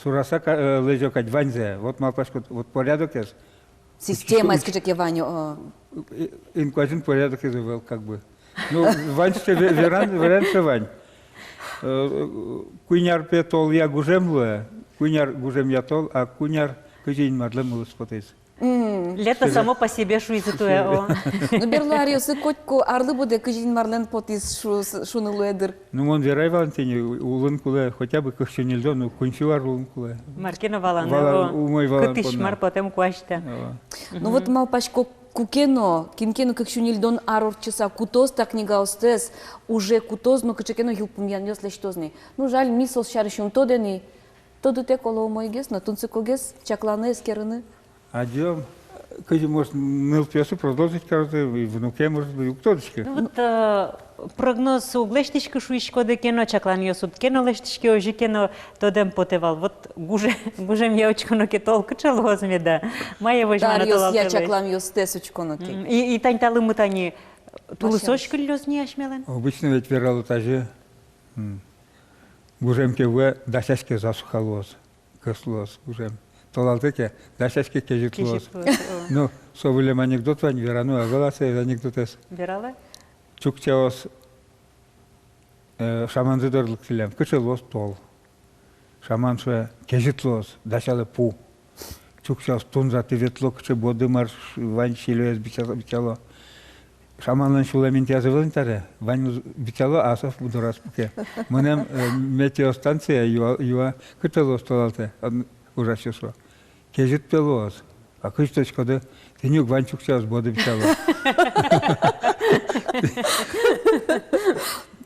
Сураса ка-, э, лэзё кадь ваньзэ. Вот малпаськод, вот порядокез. Системаез кыӵе ке вань, о. И-, инкуазьын порядокез ӧвӧл, как бы. Ну, вань сыӵе ве-, веран-, вариантсы вань. Э, куинь ар, пе, толъя гужем луэ, куинь ар гужемъя тол, а куинь ар кызьы Инмарлэн мылыз потӥз. М. Лето само по себе шуизы туэ, о. Ну, берло аръёсы котьку арлы быдэ кызьы Инмарлэн потӥз шу-, шуны луэ дыр. Ну, мон верай вал тӥни, у-, улын кулэ, хотя бы кык сю ньыльдон, ну, куинь сю ар улын кулэ. Мар ке но валаны, вала-, о, умой валаны кытысь понна. Мар потэм куазь та. Ава. Ну вот малпасько, куке но, кин ке но кык сю ньыльдон ар ортчыса кутоз та книгаостэс, уже кутоз, но кыӵе ке но йылпумъянъёс лэсьтоз ни. Ну, жаль, ми соос сярысь ум тодэ ни, тодытэк оло умойгес но, тунсыкогес чакланы, эскерыны. Адӟом, кызьы, может, нылпиосы продолжить карозы, и внуке, может быть, уг тодӥськы. Ну вот, э, прогноз уг лэсьтӥськы шуиськоды ке но, чакланъёс уд ке но лэсьтӥське, озьы ке но тодэм потэ вал. Вот гуже-, гужемъя учконо ке, тол кыӵе луоз меда? Мае возьмано толалтэлэсь? Чакланъёстэс учконо ке. М, и, и тань та лымы тани тулысозь кыллёз ни асьмелэн? Обычно ведь верало тазьы. М. Гужем ке вуэ, дасяське, засуха луоз, кӧс луоз гужем. Толалтэ ке, дасяське, кезьыт луоз. Кезьыт луоз, о. Ну, со вылэм анекдот вань, верано ӧвӧл-а со анекдотэз? Вералэ. Чукчаос, э, шаманзы доры лыктӥллям, кыӵе луоз тол. Шаман шуэ: кезьыт луоз, дасялэ пу. Чукчаос тунзаты ветло, кыӵе боды, мар ш-, вань, сильёез бича-, бичало. Шаманлэн сюлэм интыяз ӧвӧл ни таре, ваньмыз бичало, а со пу дораз пуке. Мынэм, э, метеостанцие юа, юа, кыӵе луоз толалтэ, м, ужасьёс шуо: кезьыт, пе, луоз. А кызьы тодӥськоды? Тӥни ук вань чукчаос боды бичало.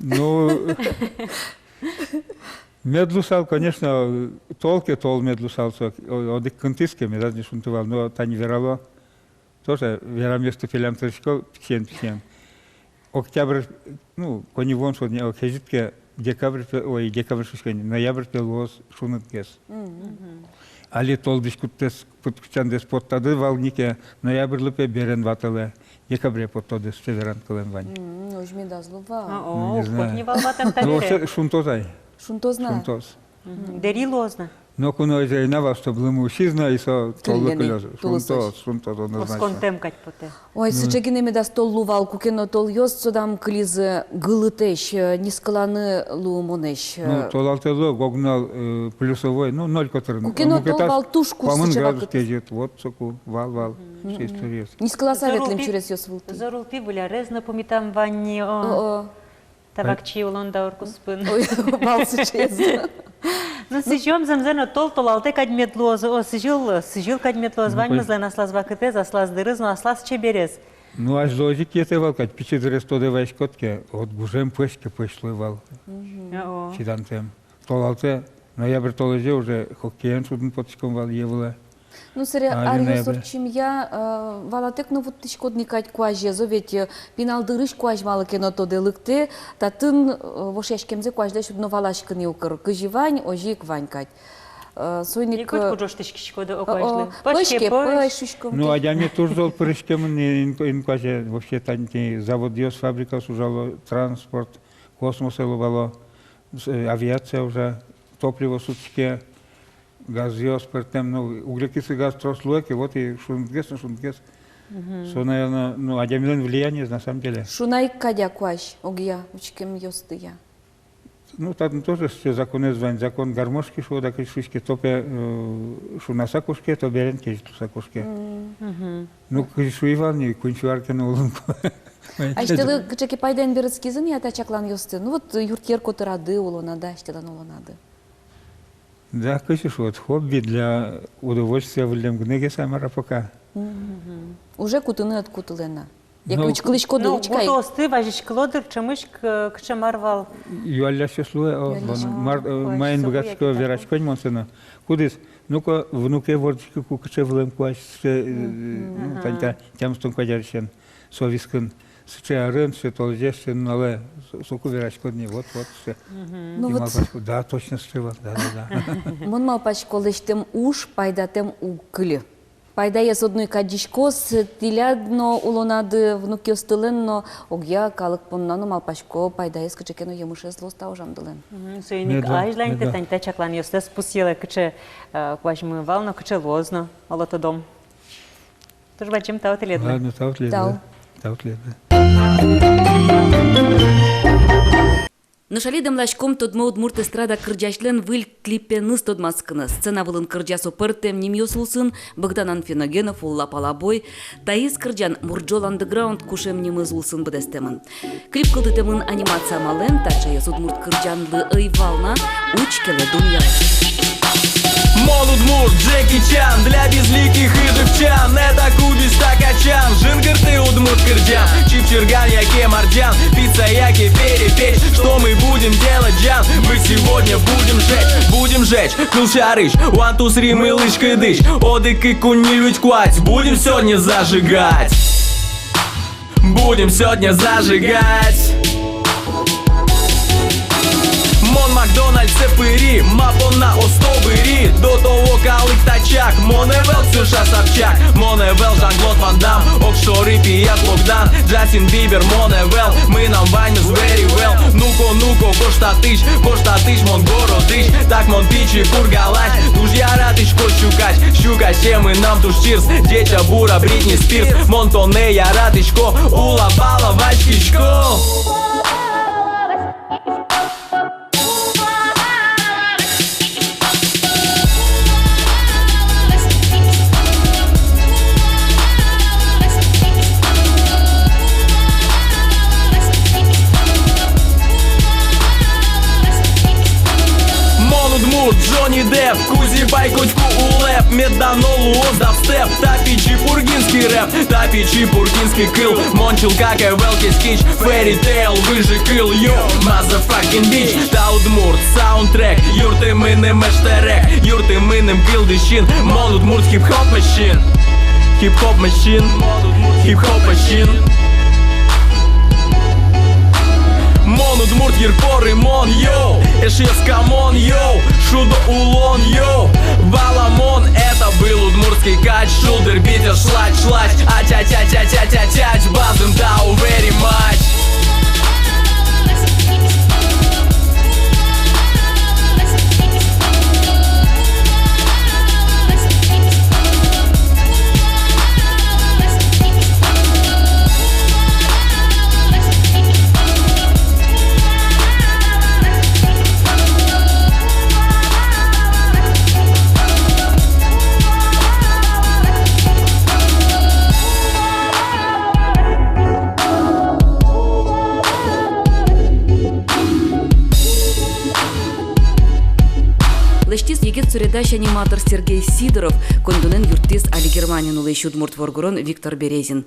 Ну, мед луысал, конечно, тол ке, тол мед луысал со, о-, одӥг кынтӥз ке, медаз ни шунты вал, но тани верало. Тоже верамъёсты пелям тыршисько пичиен-пичиен. Октябрь, ну, коньывуон шуод ни, о, кезьыт ке, декабрь пе-, ой, декабрь шуисько ини, ноябрь пе луоз шунытгес. Мгм. Али тол дӥськуттэс, пыдкутчандэс поттоды вал ни ке, ноябрьлы, пе, берен ватылэ, декабре поттоды, сыӵе веран кылэм вань. Мгм, озьы медаз луы вал. А, о, уг пот ни вал ватэм табере. Ну, вообще шунтоз ай. Шунтоз на. Шунтоз. Мгм. Дэри луоз на. Ноку но озьы ӧй на вал, чтоб лымы усиз но, и со толлы кылёз. Кылле ни, тулысозь. Шунтоз, шунтоз однозначно. Осконтэм кадь потэ. Ой, сыӵе гинэ медаз тол луы вал, куке но толъёс содам кылизы гылытэсь, э, нискыланы луымонэсь, э. Ну, толалтэ луэ, ог нунал, э, плюсовой, ну, ноль котырын. Куке но тол вал туж куз сыӵе вакыт. Кезьыт, вот соку, вал, вал, со историез. Нискыласа ветлэм сюресъёс вылтӥ. Зорултӥ, выль арез но пумитам вань ни, о. О-о. Та вакчи улон даур куспын. Ой, вал сыӵеез. Ну, сӥзём зэмзэ но, тол толалтэ кадь мед луоз, о, сӥзьыл, сӥзьыл кадь мед луоз, ну, ваньмызлэн аслаз вакытэз, аслаз дырыз но, аслаз чеберез. Ну, азьло озьы ик йӧтэ вал кадь, пичи дырез тодэ ваиськод ке, вот гужем пӧсь ке, пӧсь луэ вал. Мгм. О. Чидантэм. Толалтэ, ноябрь толэзе уже хоккеен шудын потӥськом вал йӧ вылэ. Ну, сэре аръёс ортчемъя, э, валатэк но вуттӥськод ни кадь куазез, о, ведь, э, пинал дырысь куазь малы ке но тодэ лыктэ, татын, э, вошъяськемзэ куазьлэсь уд но валаськы ни укыр, кызьы вань, озьы ик вань кадь. Э, соин ик, э, котьку ӝожтӥськиськод, о, о, куазьлы. Пӧсь ке, пӧсь, пӧсь, шуиськом. Ну, адями туж зол пыриськемын ни ин-, инкуазе, вообще, тани заводъёс, фабрикаос ужало, транспорт, космосэ лобало, с-, э, авиация ужа, топливо сутске, газъёс пӧртэм, ну, углекислый газ трос луэ ке, вот и шунытгес но шунытгес. Мгм. Со, наверно, ну, адямилэн влияниез, на самом деле. Шуна ик кадь-а куазь огъя учкемъёстыя? Ну, татын тоже сыӵе законэз вань, закон гармошки, шуод-а, кызьы шуиське, то пе, э, шунаса кошке, то берен кезьыт луыса кошке. Ну, кызьы шуи вал ни, куинь сю ар ке но улон кулэ. Асьтэлы кыӵе ке пайдаен берытскизы ни-а та чакланъёсты? Ну вот, юртъер котырады, улонады, асьтэлэн улонады. Да, кызьы шуод, хобби для удовольствия выллем гинэ ке, самара пока. Уже кутыны ӧд кутылэ на. Яке учкылӥськоды, ну, учкы ай. Гуртоосты вазиськыло дыр, ӵемысь к-, кыӵе мар вал. Юаллясьёс луэ, о, юаллясьёс. Мар, э, ой, маин быгатӥсько, верасько ини мон сое но. Кудӥз, ну-ко, внуке вордӥськы ку, кыӵе вылэм куазь, сыӵе, э, ну, тани та тямыстон куать арысен. Со вискын сыӵе арын, сыӵе толэзе, сыӵе нуналэ, со-, соку вераськод ни, вот, вот, сыӵе. Ну вот. Малпасько, да, точно сыӵе вал, да, да, да. Мон малпасько, лэсьтэм уж пайдатэм уг кыльы. Пайдаез одно ик адӟиськоз тӥляд но улонады, внукъёстылэн но, огъя калык понна но, малпасько, пайдаез кыӵе ке но емышез луоз та ужамдылэн. Мгм, соин ик, меда, азьлань меда. Тӥ тани та чакланъёстэс пусъелэ, кыӵе, э, куазьмы вал но, кыӵе луоз но, оло, тодом. Туж бадӟым тау тӥледлы. Ладно, тау тӥледлы. Тау. Тау тӥледлы. Нош али дэмласьком тодмо удмурт эстрада кырӟасьлэн выль клипеныз тодматскыны. Сцена вылын кырӟа со пӧртэм нимъёс улсын: Богдан Анфиногенов, Уллапалабой. Таиз кырӟан «Мурӝол андеграунд» кушем нимыз улсын быдэстэмын. Клип кылдытэмын анимация амалэн, таӵеез удмурт кырӟанлы ӧй вал на, учкелэ дунъялэсь. Мон удмурт Джеки Чан, для безликих и дывчан, это кубиста качан, жингырты удмурт кырӟан, чипчирган яке марӟан, пицца яке перепеч, что мы будем делать, Джан? Мы сегодня будем жечь, будем жечь, кылсярысь, one, two, three, мылысь-кыдысь, одӥг, кык, куинь, ньыль, вить, куать, будем сегодня зажигать. Будем сегодня зажигать. Мон Макдональдсэ пыри, ма понна осто быри, до того калык тачак, монэ ӧвӧл Ксюша Собчак, монэ ӧвӧл Жан-Клод Ван Дам, огшоры пияш Богдан, Джастин Бибер монэ ӧвӧл, мынам ваньмыз very well. Ну-ко, ну-ко, гожтатӥсь, гожтатӥсь мон городысь, так мон Пичи Пургалась, туж яратӥсько сюкась, сюкась мынам туж чирс, ӟеча бура Бритни Спирс, мон тонэ яратӥсько, уллапала васькисько. Мон удмурт Джонни Депп, Кузебай котьку улэп, меддано луоз дабстеп, та пичи пургинский рэп, та пичи пургинский кыл, мон чылкак ӧвӧл кескич, fairy tale выжыкыл, yo, motherfucking bitch. Та удмурт саундтрек, юртты мыным эштэрэк, юртты мыным кылдысин, мон удмурт хип-хоп машин. Хип-хоп машин, хип-хоп машин. Мон удмурт йырпоры мон, йоу, эшъёс, камон, йоу, шудо улон, йоу, валамон, это был удмуртский кач, шулдыр битьёс шлач-шлач, ать-ать-ать, базым тау very much. Лэсьтӥз егит суредась, аниматор Сергей Сидоров, коньдонэн юрттӥз али Германиын улӥсь удмурт воргорон Виктор Березин.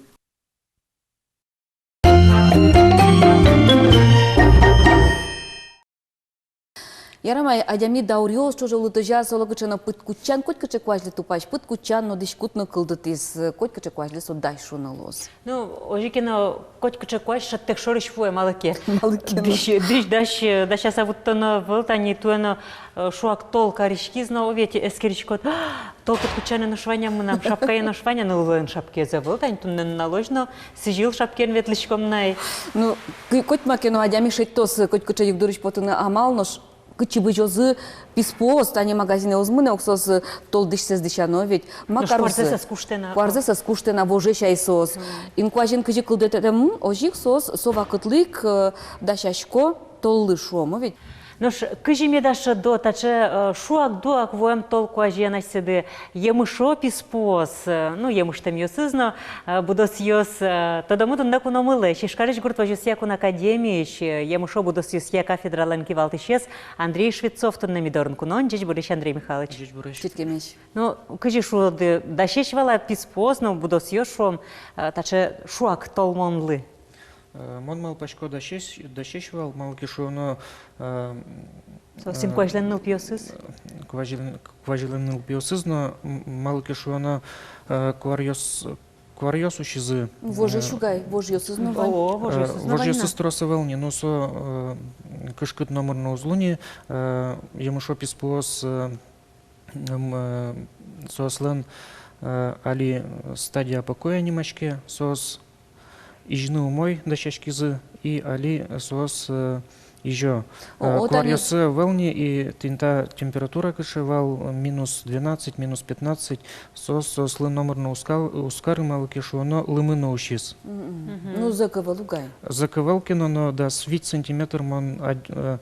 Ярам ай, адями дауръёс ӵоже улытозяз олокыӵе но пыдкутчан, котькыӵе куазьлы тупась пыдкутчан но дӥськут но кылдытӥз, котькыӵе куазьлы со дась шуыны луоз. Ну, озьы ке но, котькыӵе куазь шӧдтэк шорысь вуэ, малы ке. Малы ке но. Дӥсь, дӥсь дась, дасяса вуттоно ӧвӧл, тани туэ но, э, шуак тол кариськиз но, ведь эскериськод, тол пыдкутчанэ нош вань-а мынам, шапкае нош вань-а, но улон шапкаез ӧвӧл, тани туннэ нуналозь но сӥзьыл шапкиен ветлӥськом на ай. Ну, кы-, коть ма ке но адями шедьтоз котькыӵе югдурысь потыны амал, нош кытчы бызёзы писпуос, тани магазинэ уз мынэ ук соос, э, тол дӥсьсэс дӥсяно ведь. Ма карозы? Куарзэс ӧз куштэ на. Куарзэс ӧз куштэ на, вожесь ай соос. Мгм. Инкуазен кызьы кылдытэтэмын, озьы ик соос со вакытлы ик, э, дасясько толлы, шуом ведь. Нош кызьы меда шӧдо, таӵе, э, шуак-дуак вуэм тол куазен асьсэды емышо писпуос, э, ну, емыштэмъёсыз но, э, будосъёс, э, тодомы туннэ куномылэсь, Ижкарысь гурт возёсъя кун академиысь, э, емышо будосъёсъя кафедралэн кивалтӥсез Андрей Швецов туннэ ми дорын куноын. Ӟечбуресь, Андрей Михайлович. Ӟечбуресь. Чырткемесь. Ну, кызьы шуоды, дасесь вал-а писпуос но будосъёс, шуом, э, таӵе шуак толмонлы? Э, мон малпасько, дасесь, дасесь вал, малы ке шуоно, э, Соос ин, э, куазьлэн нылпиосыз? Куазьлэн, куазьлэн нылпиосыз но, м, малы ке шуоно, э, куаръёс, куаръёс усизы. Вожесь, э, угай, вожъёсыз но вань. О, вожъёсыз но вань на. Вожъёсыз трос ӧвӧл ни, ну, со, э, кышкыт номыр но уз луы ни, э, емышо писпуос, э, м, э, соослэн, э, али стадия покоя нимаське, соос изьыны умой дасяськизы, и али соос, э, изё. О, э, о, тани. Куаръёссы ӧвӧл ни, и тӥни та температура, кыӵе вал, минус двенадцать, минус пятнадцать, соос, соослы номыр но уз ка-, уз кары, малы ке шуоно, лымы но усиз. Мгм. Ну, зӧк ӧвӧл угай. Зӧк ӧвӧл ке но, но дас вить сантиметр мон ад-, э,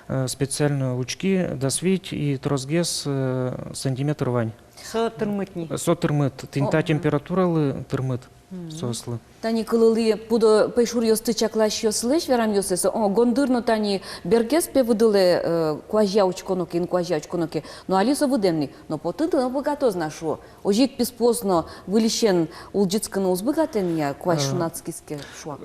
э, специально учки, дас вить и тросгес, э, сантиметр вань. Со тырмыт ни? Со тырмыт. Тӥни та, о, температуралы тырмыт. Мгм. Соослы. Тани кылылӥ пудо пӧйшуръёсты чакласьёслэсь верамъёссэ, со, о, гондыр но тани бергес, пе, выдылэ, э, куазья учконо ке, инкуазья учконо ке, но али со выдэм ни, но потыны но быгатоз на, шуо. Озьы ик писпуос но выльысен улӟытскыны уз быгатэ ни-а, куазь, э, шунаськиз ке, шуак.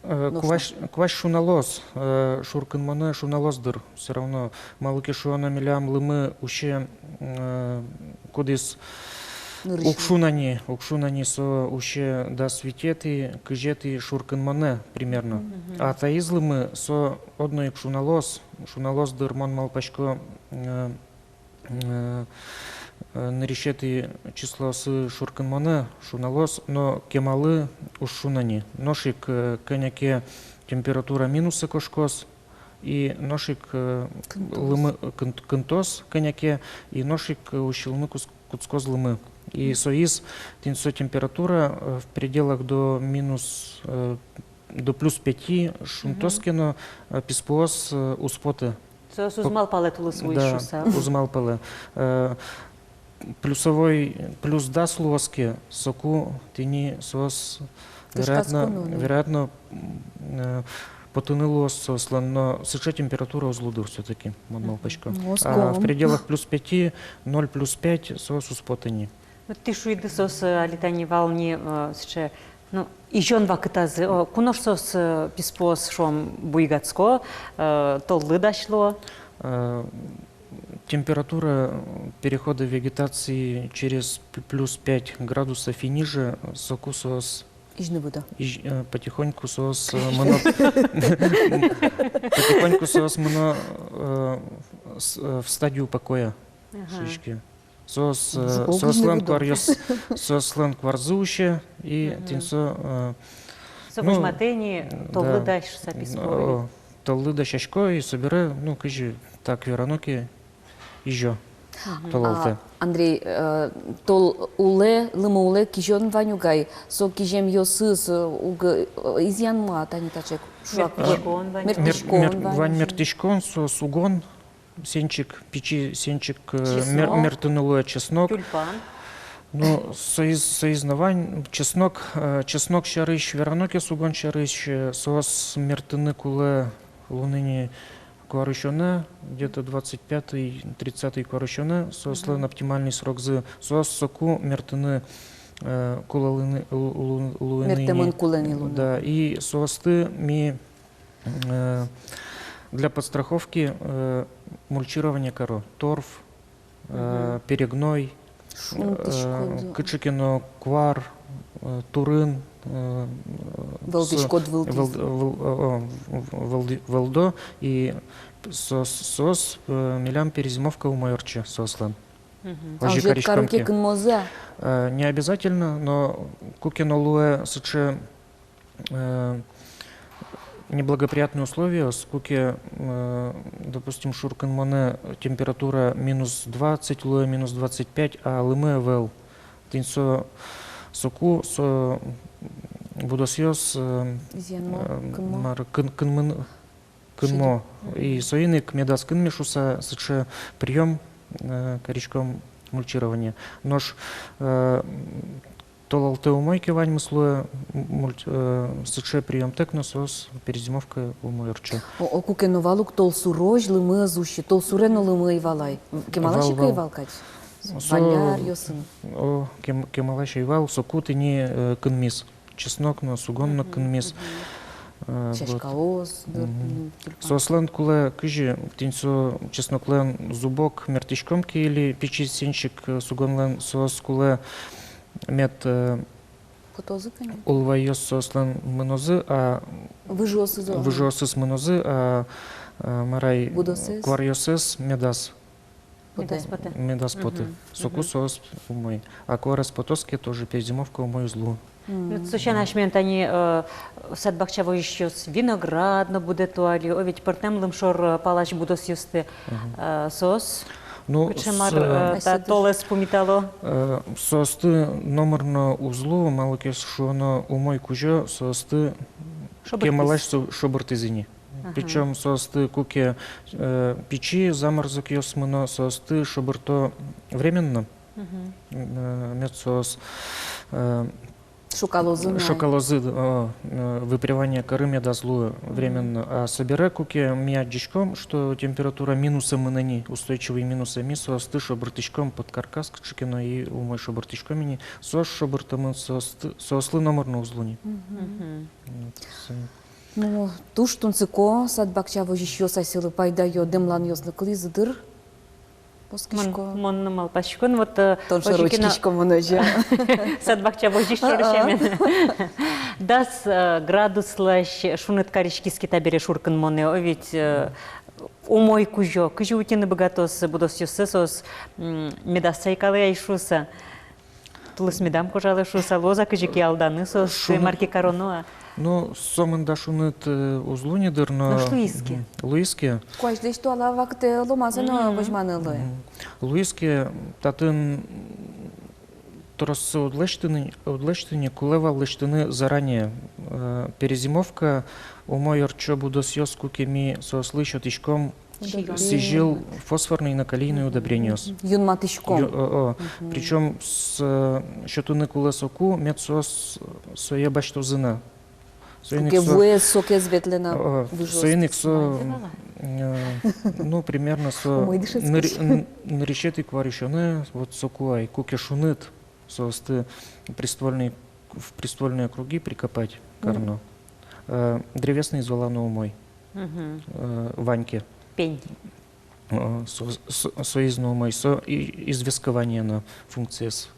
Э, нош куазь, куазь шуналоз, э, шуркынмонэ шуналоз дыр. Всё равно, малы ке шуоно, милям лымы усе, э, кудӥз, нырысь уг шуна ни, уг шуна ни, со усе дас витетӥ, кызетӥ шуркынмонэ примерно. Мгм. А таиз лымы, со одно ик шуналоз, шуналоз дыр, мон малпасько, э, э, э, нырысетӥ числоосы шуркынмонэ шуналоз, но кемалы уз шуна ни. Нош ик, э, кӧня ке температура минусэ кошкоз, и нош ик, э, кынтоз. Лымы, э, кын-, кынтоз кӧня ке, и нош ик, э, усьылыны кутс-, кутскоз лымы. И, мгм, соиз, тӥни со температура, э, в пределах до минус, э, до плюс пяти шунтоз ке но, э, писпуос, э, уз поты. Соос уз малпалэ тулыс вуиз шуыса. Да, уз малпалэ. Э, плюсовой, плюс дас луоз ке, соку тӥни соос, вероятно, вероятно, м, э, потыны луоз соослэн, но сыӵе температура уз луы дыр всё-таки, мон малпасько. Мгм. А в пределах плюс пяти, ноль плюс пять соос уз поты ни. Вот тӥ шуиды, соос, э, али тани вал ни, э, сыӵе, ну, изён вакытазы, о, ку нош соос, э, писпуос, шуом, буйгатско, э, толлы дась луо. Э, температура перехода вегетации через п-, плюс пять градусов и ниже, соку соос изьыны выдо. Изь-, э, потихоньку соос, э, мыно, потихоньку соос мыно, э, с-, э, в стадию покоя. Ага. Шуиське. Соос, э, соослэн куаръёс, соослэн куарзы усе, и, мгм, тӥни со, э, со, ну, возьматэ ни, да, толлы дась шуыса писпуос. О, толлы дасясько, и собере, ну, кызьы так верано ке, изё. Мгм. Толалтэ. А, Андрей, э, тол улэ, лымы улэ кизён вань угай, со киземъёсыз, э, уг, э, изъян-а тани таӵе шуак? Мертӥськон вань. Мер-, мертӥськон мер-, вань, вань мертӥськон, со сугон, сенчик, пичи сенчик, э, мер-, чеснок. Мертыны луэ чеснок. Тюльпан. Ну, соиз, соиз но вань, чеснок, э, чеснок сярысь верано ке, сугон сярысь, э, соос мертыны кулэ луыны ни куарусёнэ, где-то двадцать пятый, тридцатый куарусёнэ, соослэн, мгм, оптимальный срокзы, соос соку мертыны, э, кулэ луыны, лу-, лу-, луыны ни. Мертэмын кулэ ни луыны. Да, и соосты ми Э, для подстраховки, э, мульчирование каро, торф, э, мгм, перегной, шунтӥськод, э, кыӵе ке но куар, э, турын, э, вӧлдӥськод, с-, вӧлдӥз. Вӧлд-, вӧл-, э, э, в-, вӧлды-, вӧлдо, и соос, соос, э, милям перезимовка умой ортче соослэн. Мгм. Озьы кариськом ке. А озьы каро ке, кынмоз-а? Э, не обязательно, но ку ке но луэ сыӵе, э, неблагоприятные условия, ку ке, э, допустим, шуркынмонэ температура минус двадцать луэ, минус двадцать пять, а лымы ӧвӧл. Тӥни со, соку, со будосъёс, э, изъянмо, э, кынмо. Мар, кын-, кынмын-, кынмо. И соин ик медаз кынме шуса сыӵе приём, э, кариськом мульчирование. Нош, э, толалтэ умой ке ваньмыз луэ, м-, мульч-, э, сыӵе приёмтэк но соос перезимовка умой ортчо. О, о, куке но вал ук толсурозь лымы ӧз усьы, толсуре но лымы ӧй вал ай. Кемалась ик ӧй вал кадь. Со-, валля аръёсын. О, кем-, кемалась ӧй вал, соку тӥни, э, кынмиз. Чеснок но, сугон но кынмиз. Э, вот. Сяськаос, дыр, ну, тюльпан. Соослэн кулэ кызьы, тӥни со чесноклэн зубок мерттӥськом ке или пичи синчик, э, сугонлэн, соос кулэ мед, э, улвайёс соослэн мынозы, а выжыосыз, выжыосыз мынозы, а, а, мар ай, будосэз, куаръёсыз медаз. Потэ. Медаз потэ. Медаз потэ. Соку соос умой. А куарез потоз ке, тоже перезимовка умой уз лу. Ну, со сяна, асьмелэн тани, э, сад-бакча возисьёс виноград но будэто али, о, ведь пӧртэм лымшор, э, палась будосъёсты. Э, соос, ну, кыӵе мар, э, та толэз пумитало? Э, соосты номыр но уз лу, малы ке шуоно, умой кузё соосты кемалась шо-, шобыртӥзы ини. Причём соосты куке, э, пичи заморозокъёс мыно, соосты шобырто временно. Э, мед соос, э, шокалозы, шокалозы, э, э, выпаривание карыны медаз луы временно. А собере куке ми адӟиськом, что температура минусэ мынэ ини, устойчивый минусэ, ми соосты шобыртӥськом под каркас кыӵе ке но и умой шобыртӥськом ини, соос шобыртэмын, соосты, соослы номыр но уз лу ини. Вот, всё. Ну, туж тунсыко, сад-бакча возисьёс асьсэлы пайдаё дэмланъёслы кылӥзы дыр. Оскисько. Мон, мон но малпасько, вот, э, тон шоры учкисько, мон озьы. Сад-бакча возись шоры сямен. Дас, э, градуслэсь шуныт кариськиз ке табере шуркынмонэ, о, ведь, э, умой кузё, кызьы утьыны быгатоз будосъёссэ, соос, м, медаз сайкалэ ай шуса. Тулыс медам кожалэ шуса, луоз-а кызьы ке алданы соосты, мар ке кароно-а? Ну, сомында шуныт, э, уз лу ни дыр, но... Нош луиз ке? Мгм. Луиз ке. Куазьлэсь туала вакытэ ломазэ но возьманы луэ. Мгм. Луиз ке, татын тросэз уд лэсьты ни, уд лэсьты ни, кулэ вал лэсьтыны заранее. Э, перезимовка умой ортчо будосъёс, куке ми соослы сётӥськом сӥзьыл фосфорный но калийный удобрениос. Юнматӥськом. Ю-, о, о. Мгм. Причём с-, э, сётыны кулэ соку, мед соос сое басьтозы на. Соин ик со-, вуэз сокез ветлэ на, о, о, выжыос. Соин ик со, э, ну, примерно со ныр-, н-, нырысетӥ куарусёнэ, вот соку ай, куке шуныт, соосты приствольный, в приствольные круги прикопать кароно. Э, древесный из вала но умой. Мгм. Э, вань ке. Пень. Э, со, со, соиз но умой, со и известкование но функциез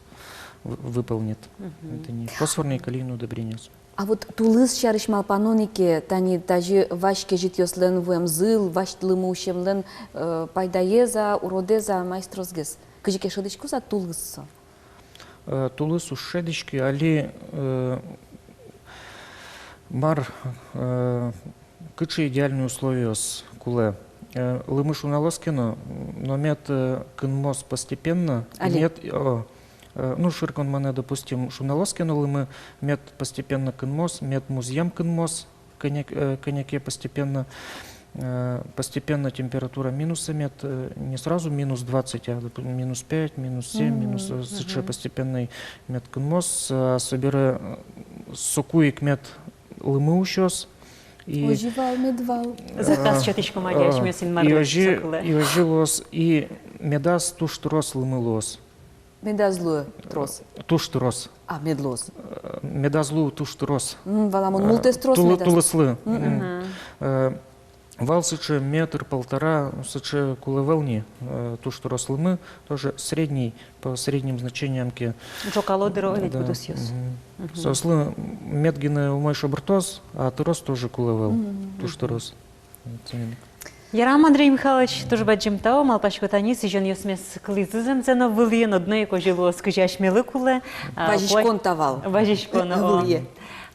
в-, выполнит. Мгм. Это не фосфорный, калийный удобрениос. А вот тулыс сярысь малпано ни ке, тани тазьы вазь кезьытъёслэн вуэмзылы, вазь лымы усемлэн, э, пайдаез-а, уродэз-а, мар тросгес? Кызьы ке шӧдӥськоз-а тулыс со? Э, тулыс уз шӧдӥськы, али, э, мар, э, кыӵе идеальной условиос кулэ. Э, лымы шуналоз ке но, но мед, э, кынмоз постепенно, али. Мед, о, э, ну, шыркан монэ, допустим, шуналоз ке но лымы, мед постепенно кынмоз, мед музъем кынмоз, кӧня-, э, кӧня ке постепенно, э, постепенно температура минусэ мед, э, не сразу минус двадцать, а, допу-, минус пять, минус семь, минус, э, сыӵе постепенной мед кынмоз, э, собере, э, соку ик мед лымы усёз. И озьы вал, мед вал. Э, заказ сётӥськом али, э, асьмеос Инмарлы, и озьы, соку луэ. И озьы луоз, и медаз туж трос лымы луоз. Медаз луы трос. Туж трос. А, мед луоз. Э, медаз луы туж трос. М, валамон, э, мултэс трос тулы-, медаз. Тулыслы. Мгм. Мгм. Э, вал сыӵе метр-полтора, сыӵе кулэ ӧвӧл ни, э, туж трос лымы, тоже средний, по средним значениям ке. Ӝокало дыр, о, ведь, да, будосъёс. Мгм. Мгм. Соослы мед гинэ умой шобыртоз, а трос тоже кулэ ӧвӧл. Мгм. Туж трос. Ярам, Андрей Михайлович, туж бадӟым тау, малпасько, тани сӥзёнъёсмес кылӥзы зэмзэ но вылӥын, одно ик озьы луоз, кызьы асьмелы кулэ. А, вазиськон та вал. Вазиськон, о. Вылӥе.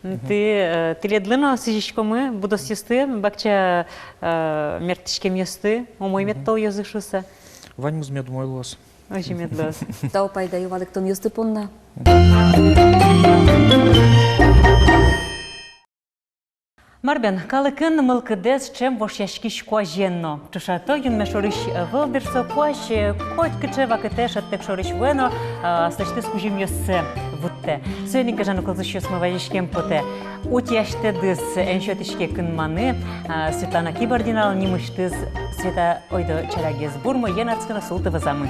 Тӥ, э, тӥледлы но сӥзиськомы будосъёсты, бакча, э, мерттӥськемъёсты, умой мед толъёзы шуса. Ваньмыз мед умой луоз. Озьы мед луоз. Тау пайдаё валэктонъёсты понна. Мар бен, калыкын мылкыдэз ӵем вошъяськись куазен но. Ӵошато юнме шорысь ӧвӧл дыр со, куазь, э, котькыӵе вакытэ шӧдтэк шорысь вуэ но, а, аслэсьтыз кузьымъёссэ вуттэ. Соин ик, гажано кылзӥсьёс, мон вазиськеме потэ: утьясьтэдыз эн сётӥське кынманы, а, Светлана Кибардиналэн нимысьтыз. Света, ойдо ӵарагес бурмо, йӧнатскы но султэ вӧзамы.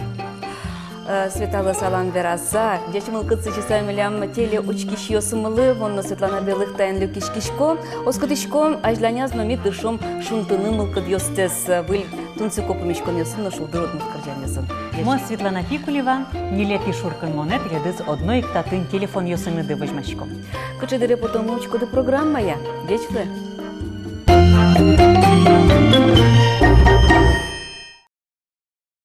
Э, Светалы салам вераса, ӟеч мылкыд сӥзьыса милям телеучкисьёсмылы, мон но Светлана Белых таин люкиськисько, оскытӥсько, азьланяз но ми тыршом шунтыны мылкыдъёстэс, э, выль тунсыко пумиськонъёсын но шулдыр удмурт кырӟанъёсын. Мон Светлана Пикулева, ньылетӥ шуркынмонэ тӥледыз одно ик татын телефонъёсыныды возьмасько. Кыӵе дыре потом учкоды программая. Ӟеч луэ.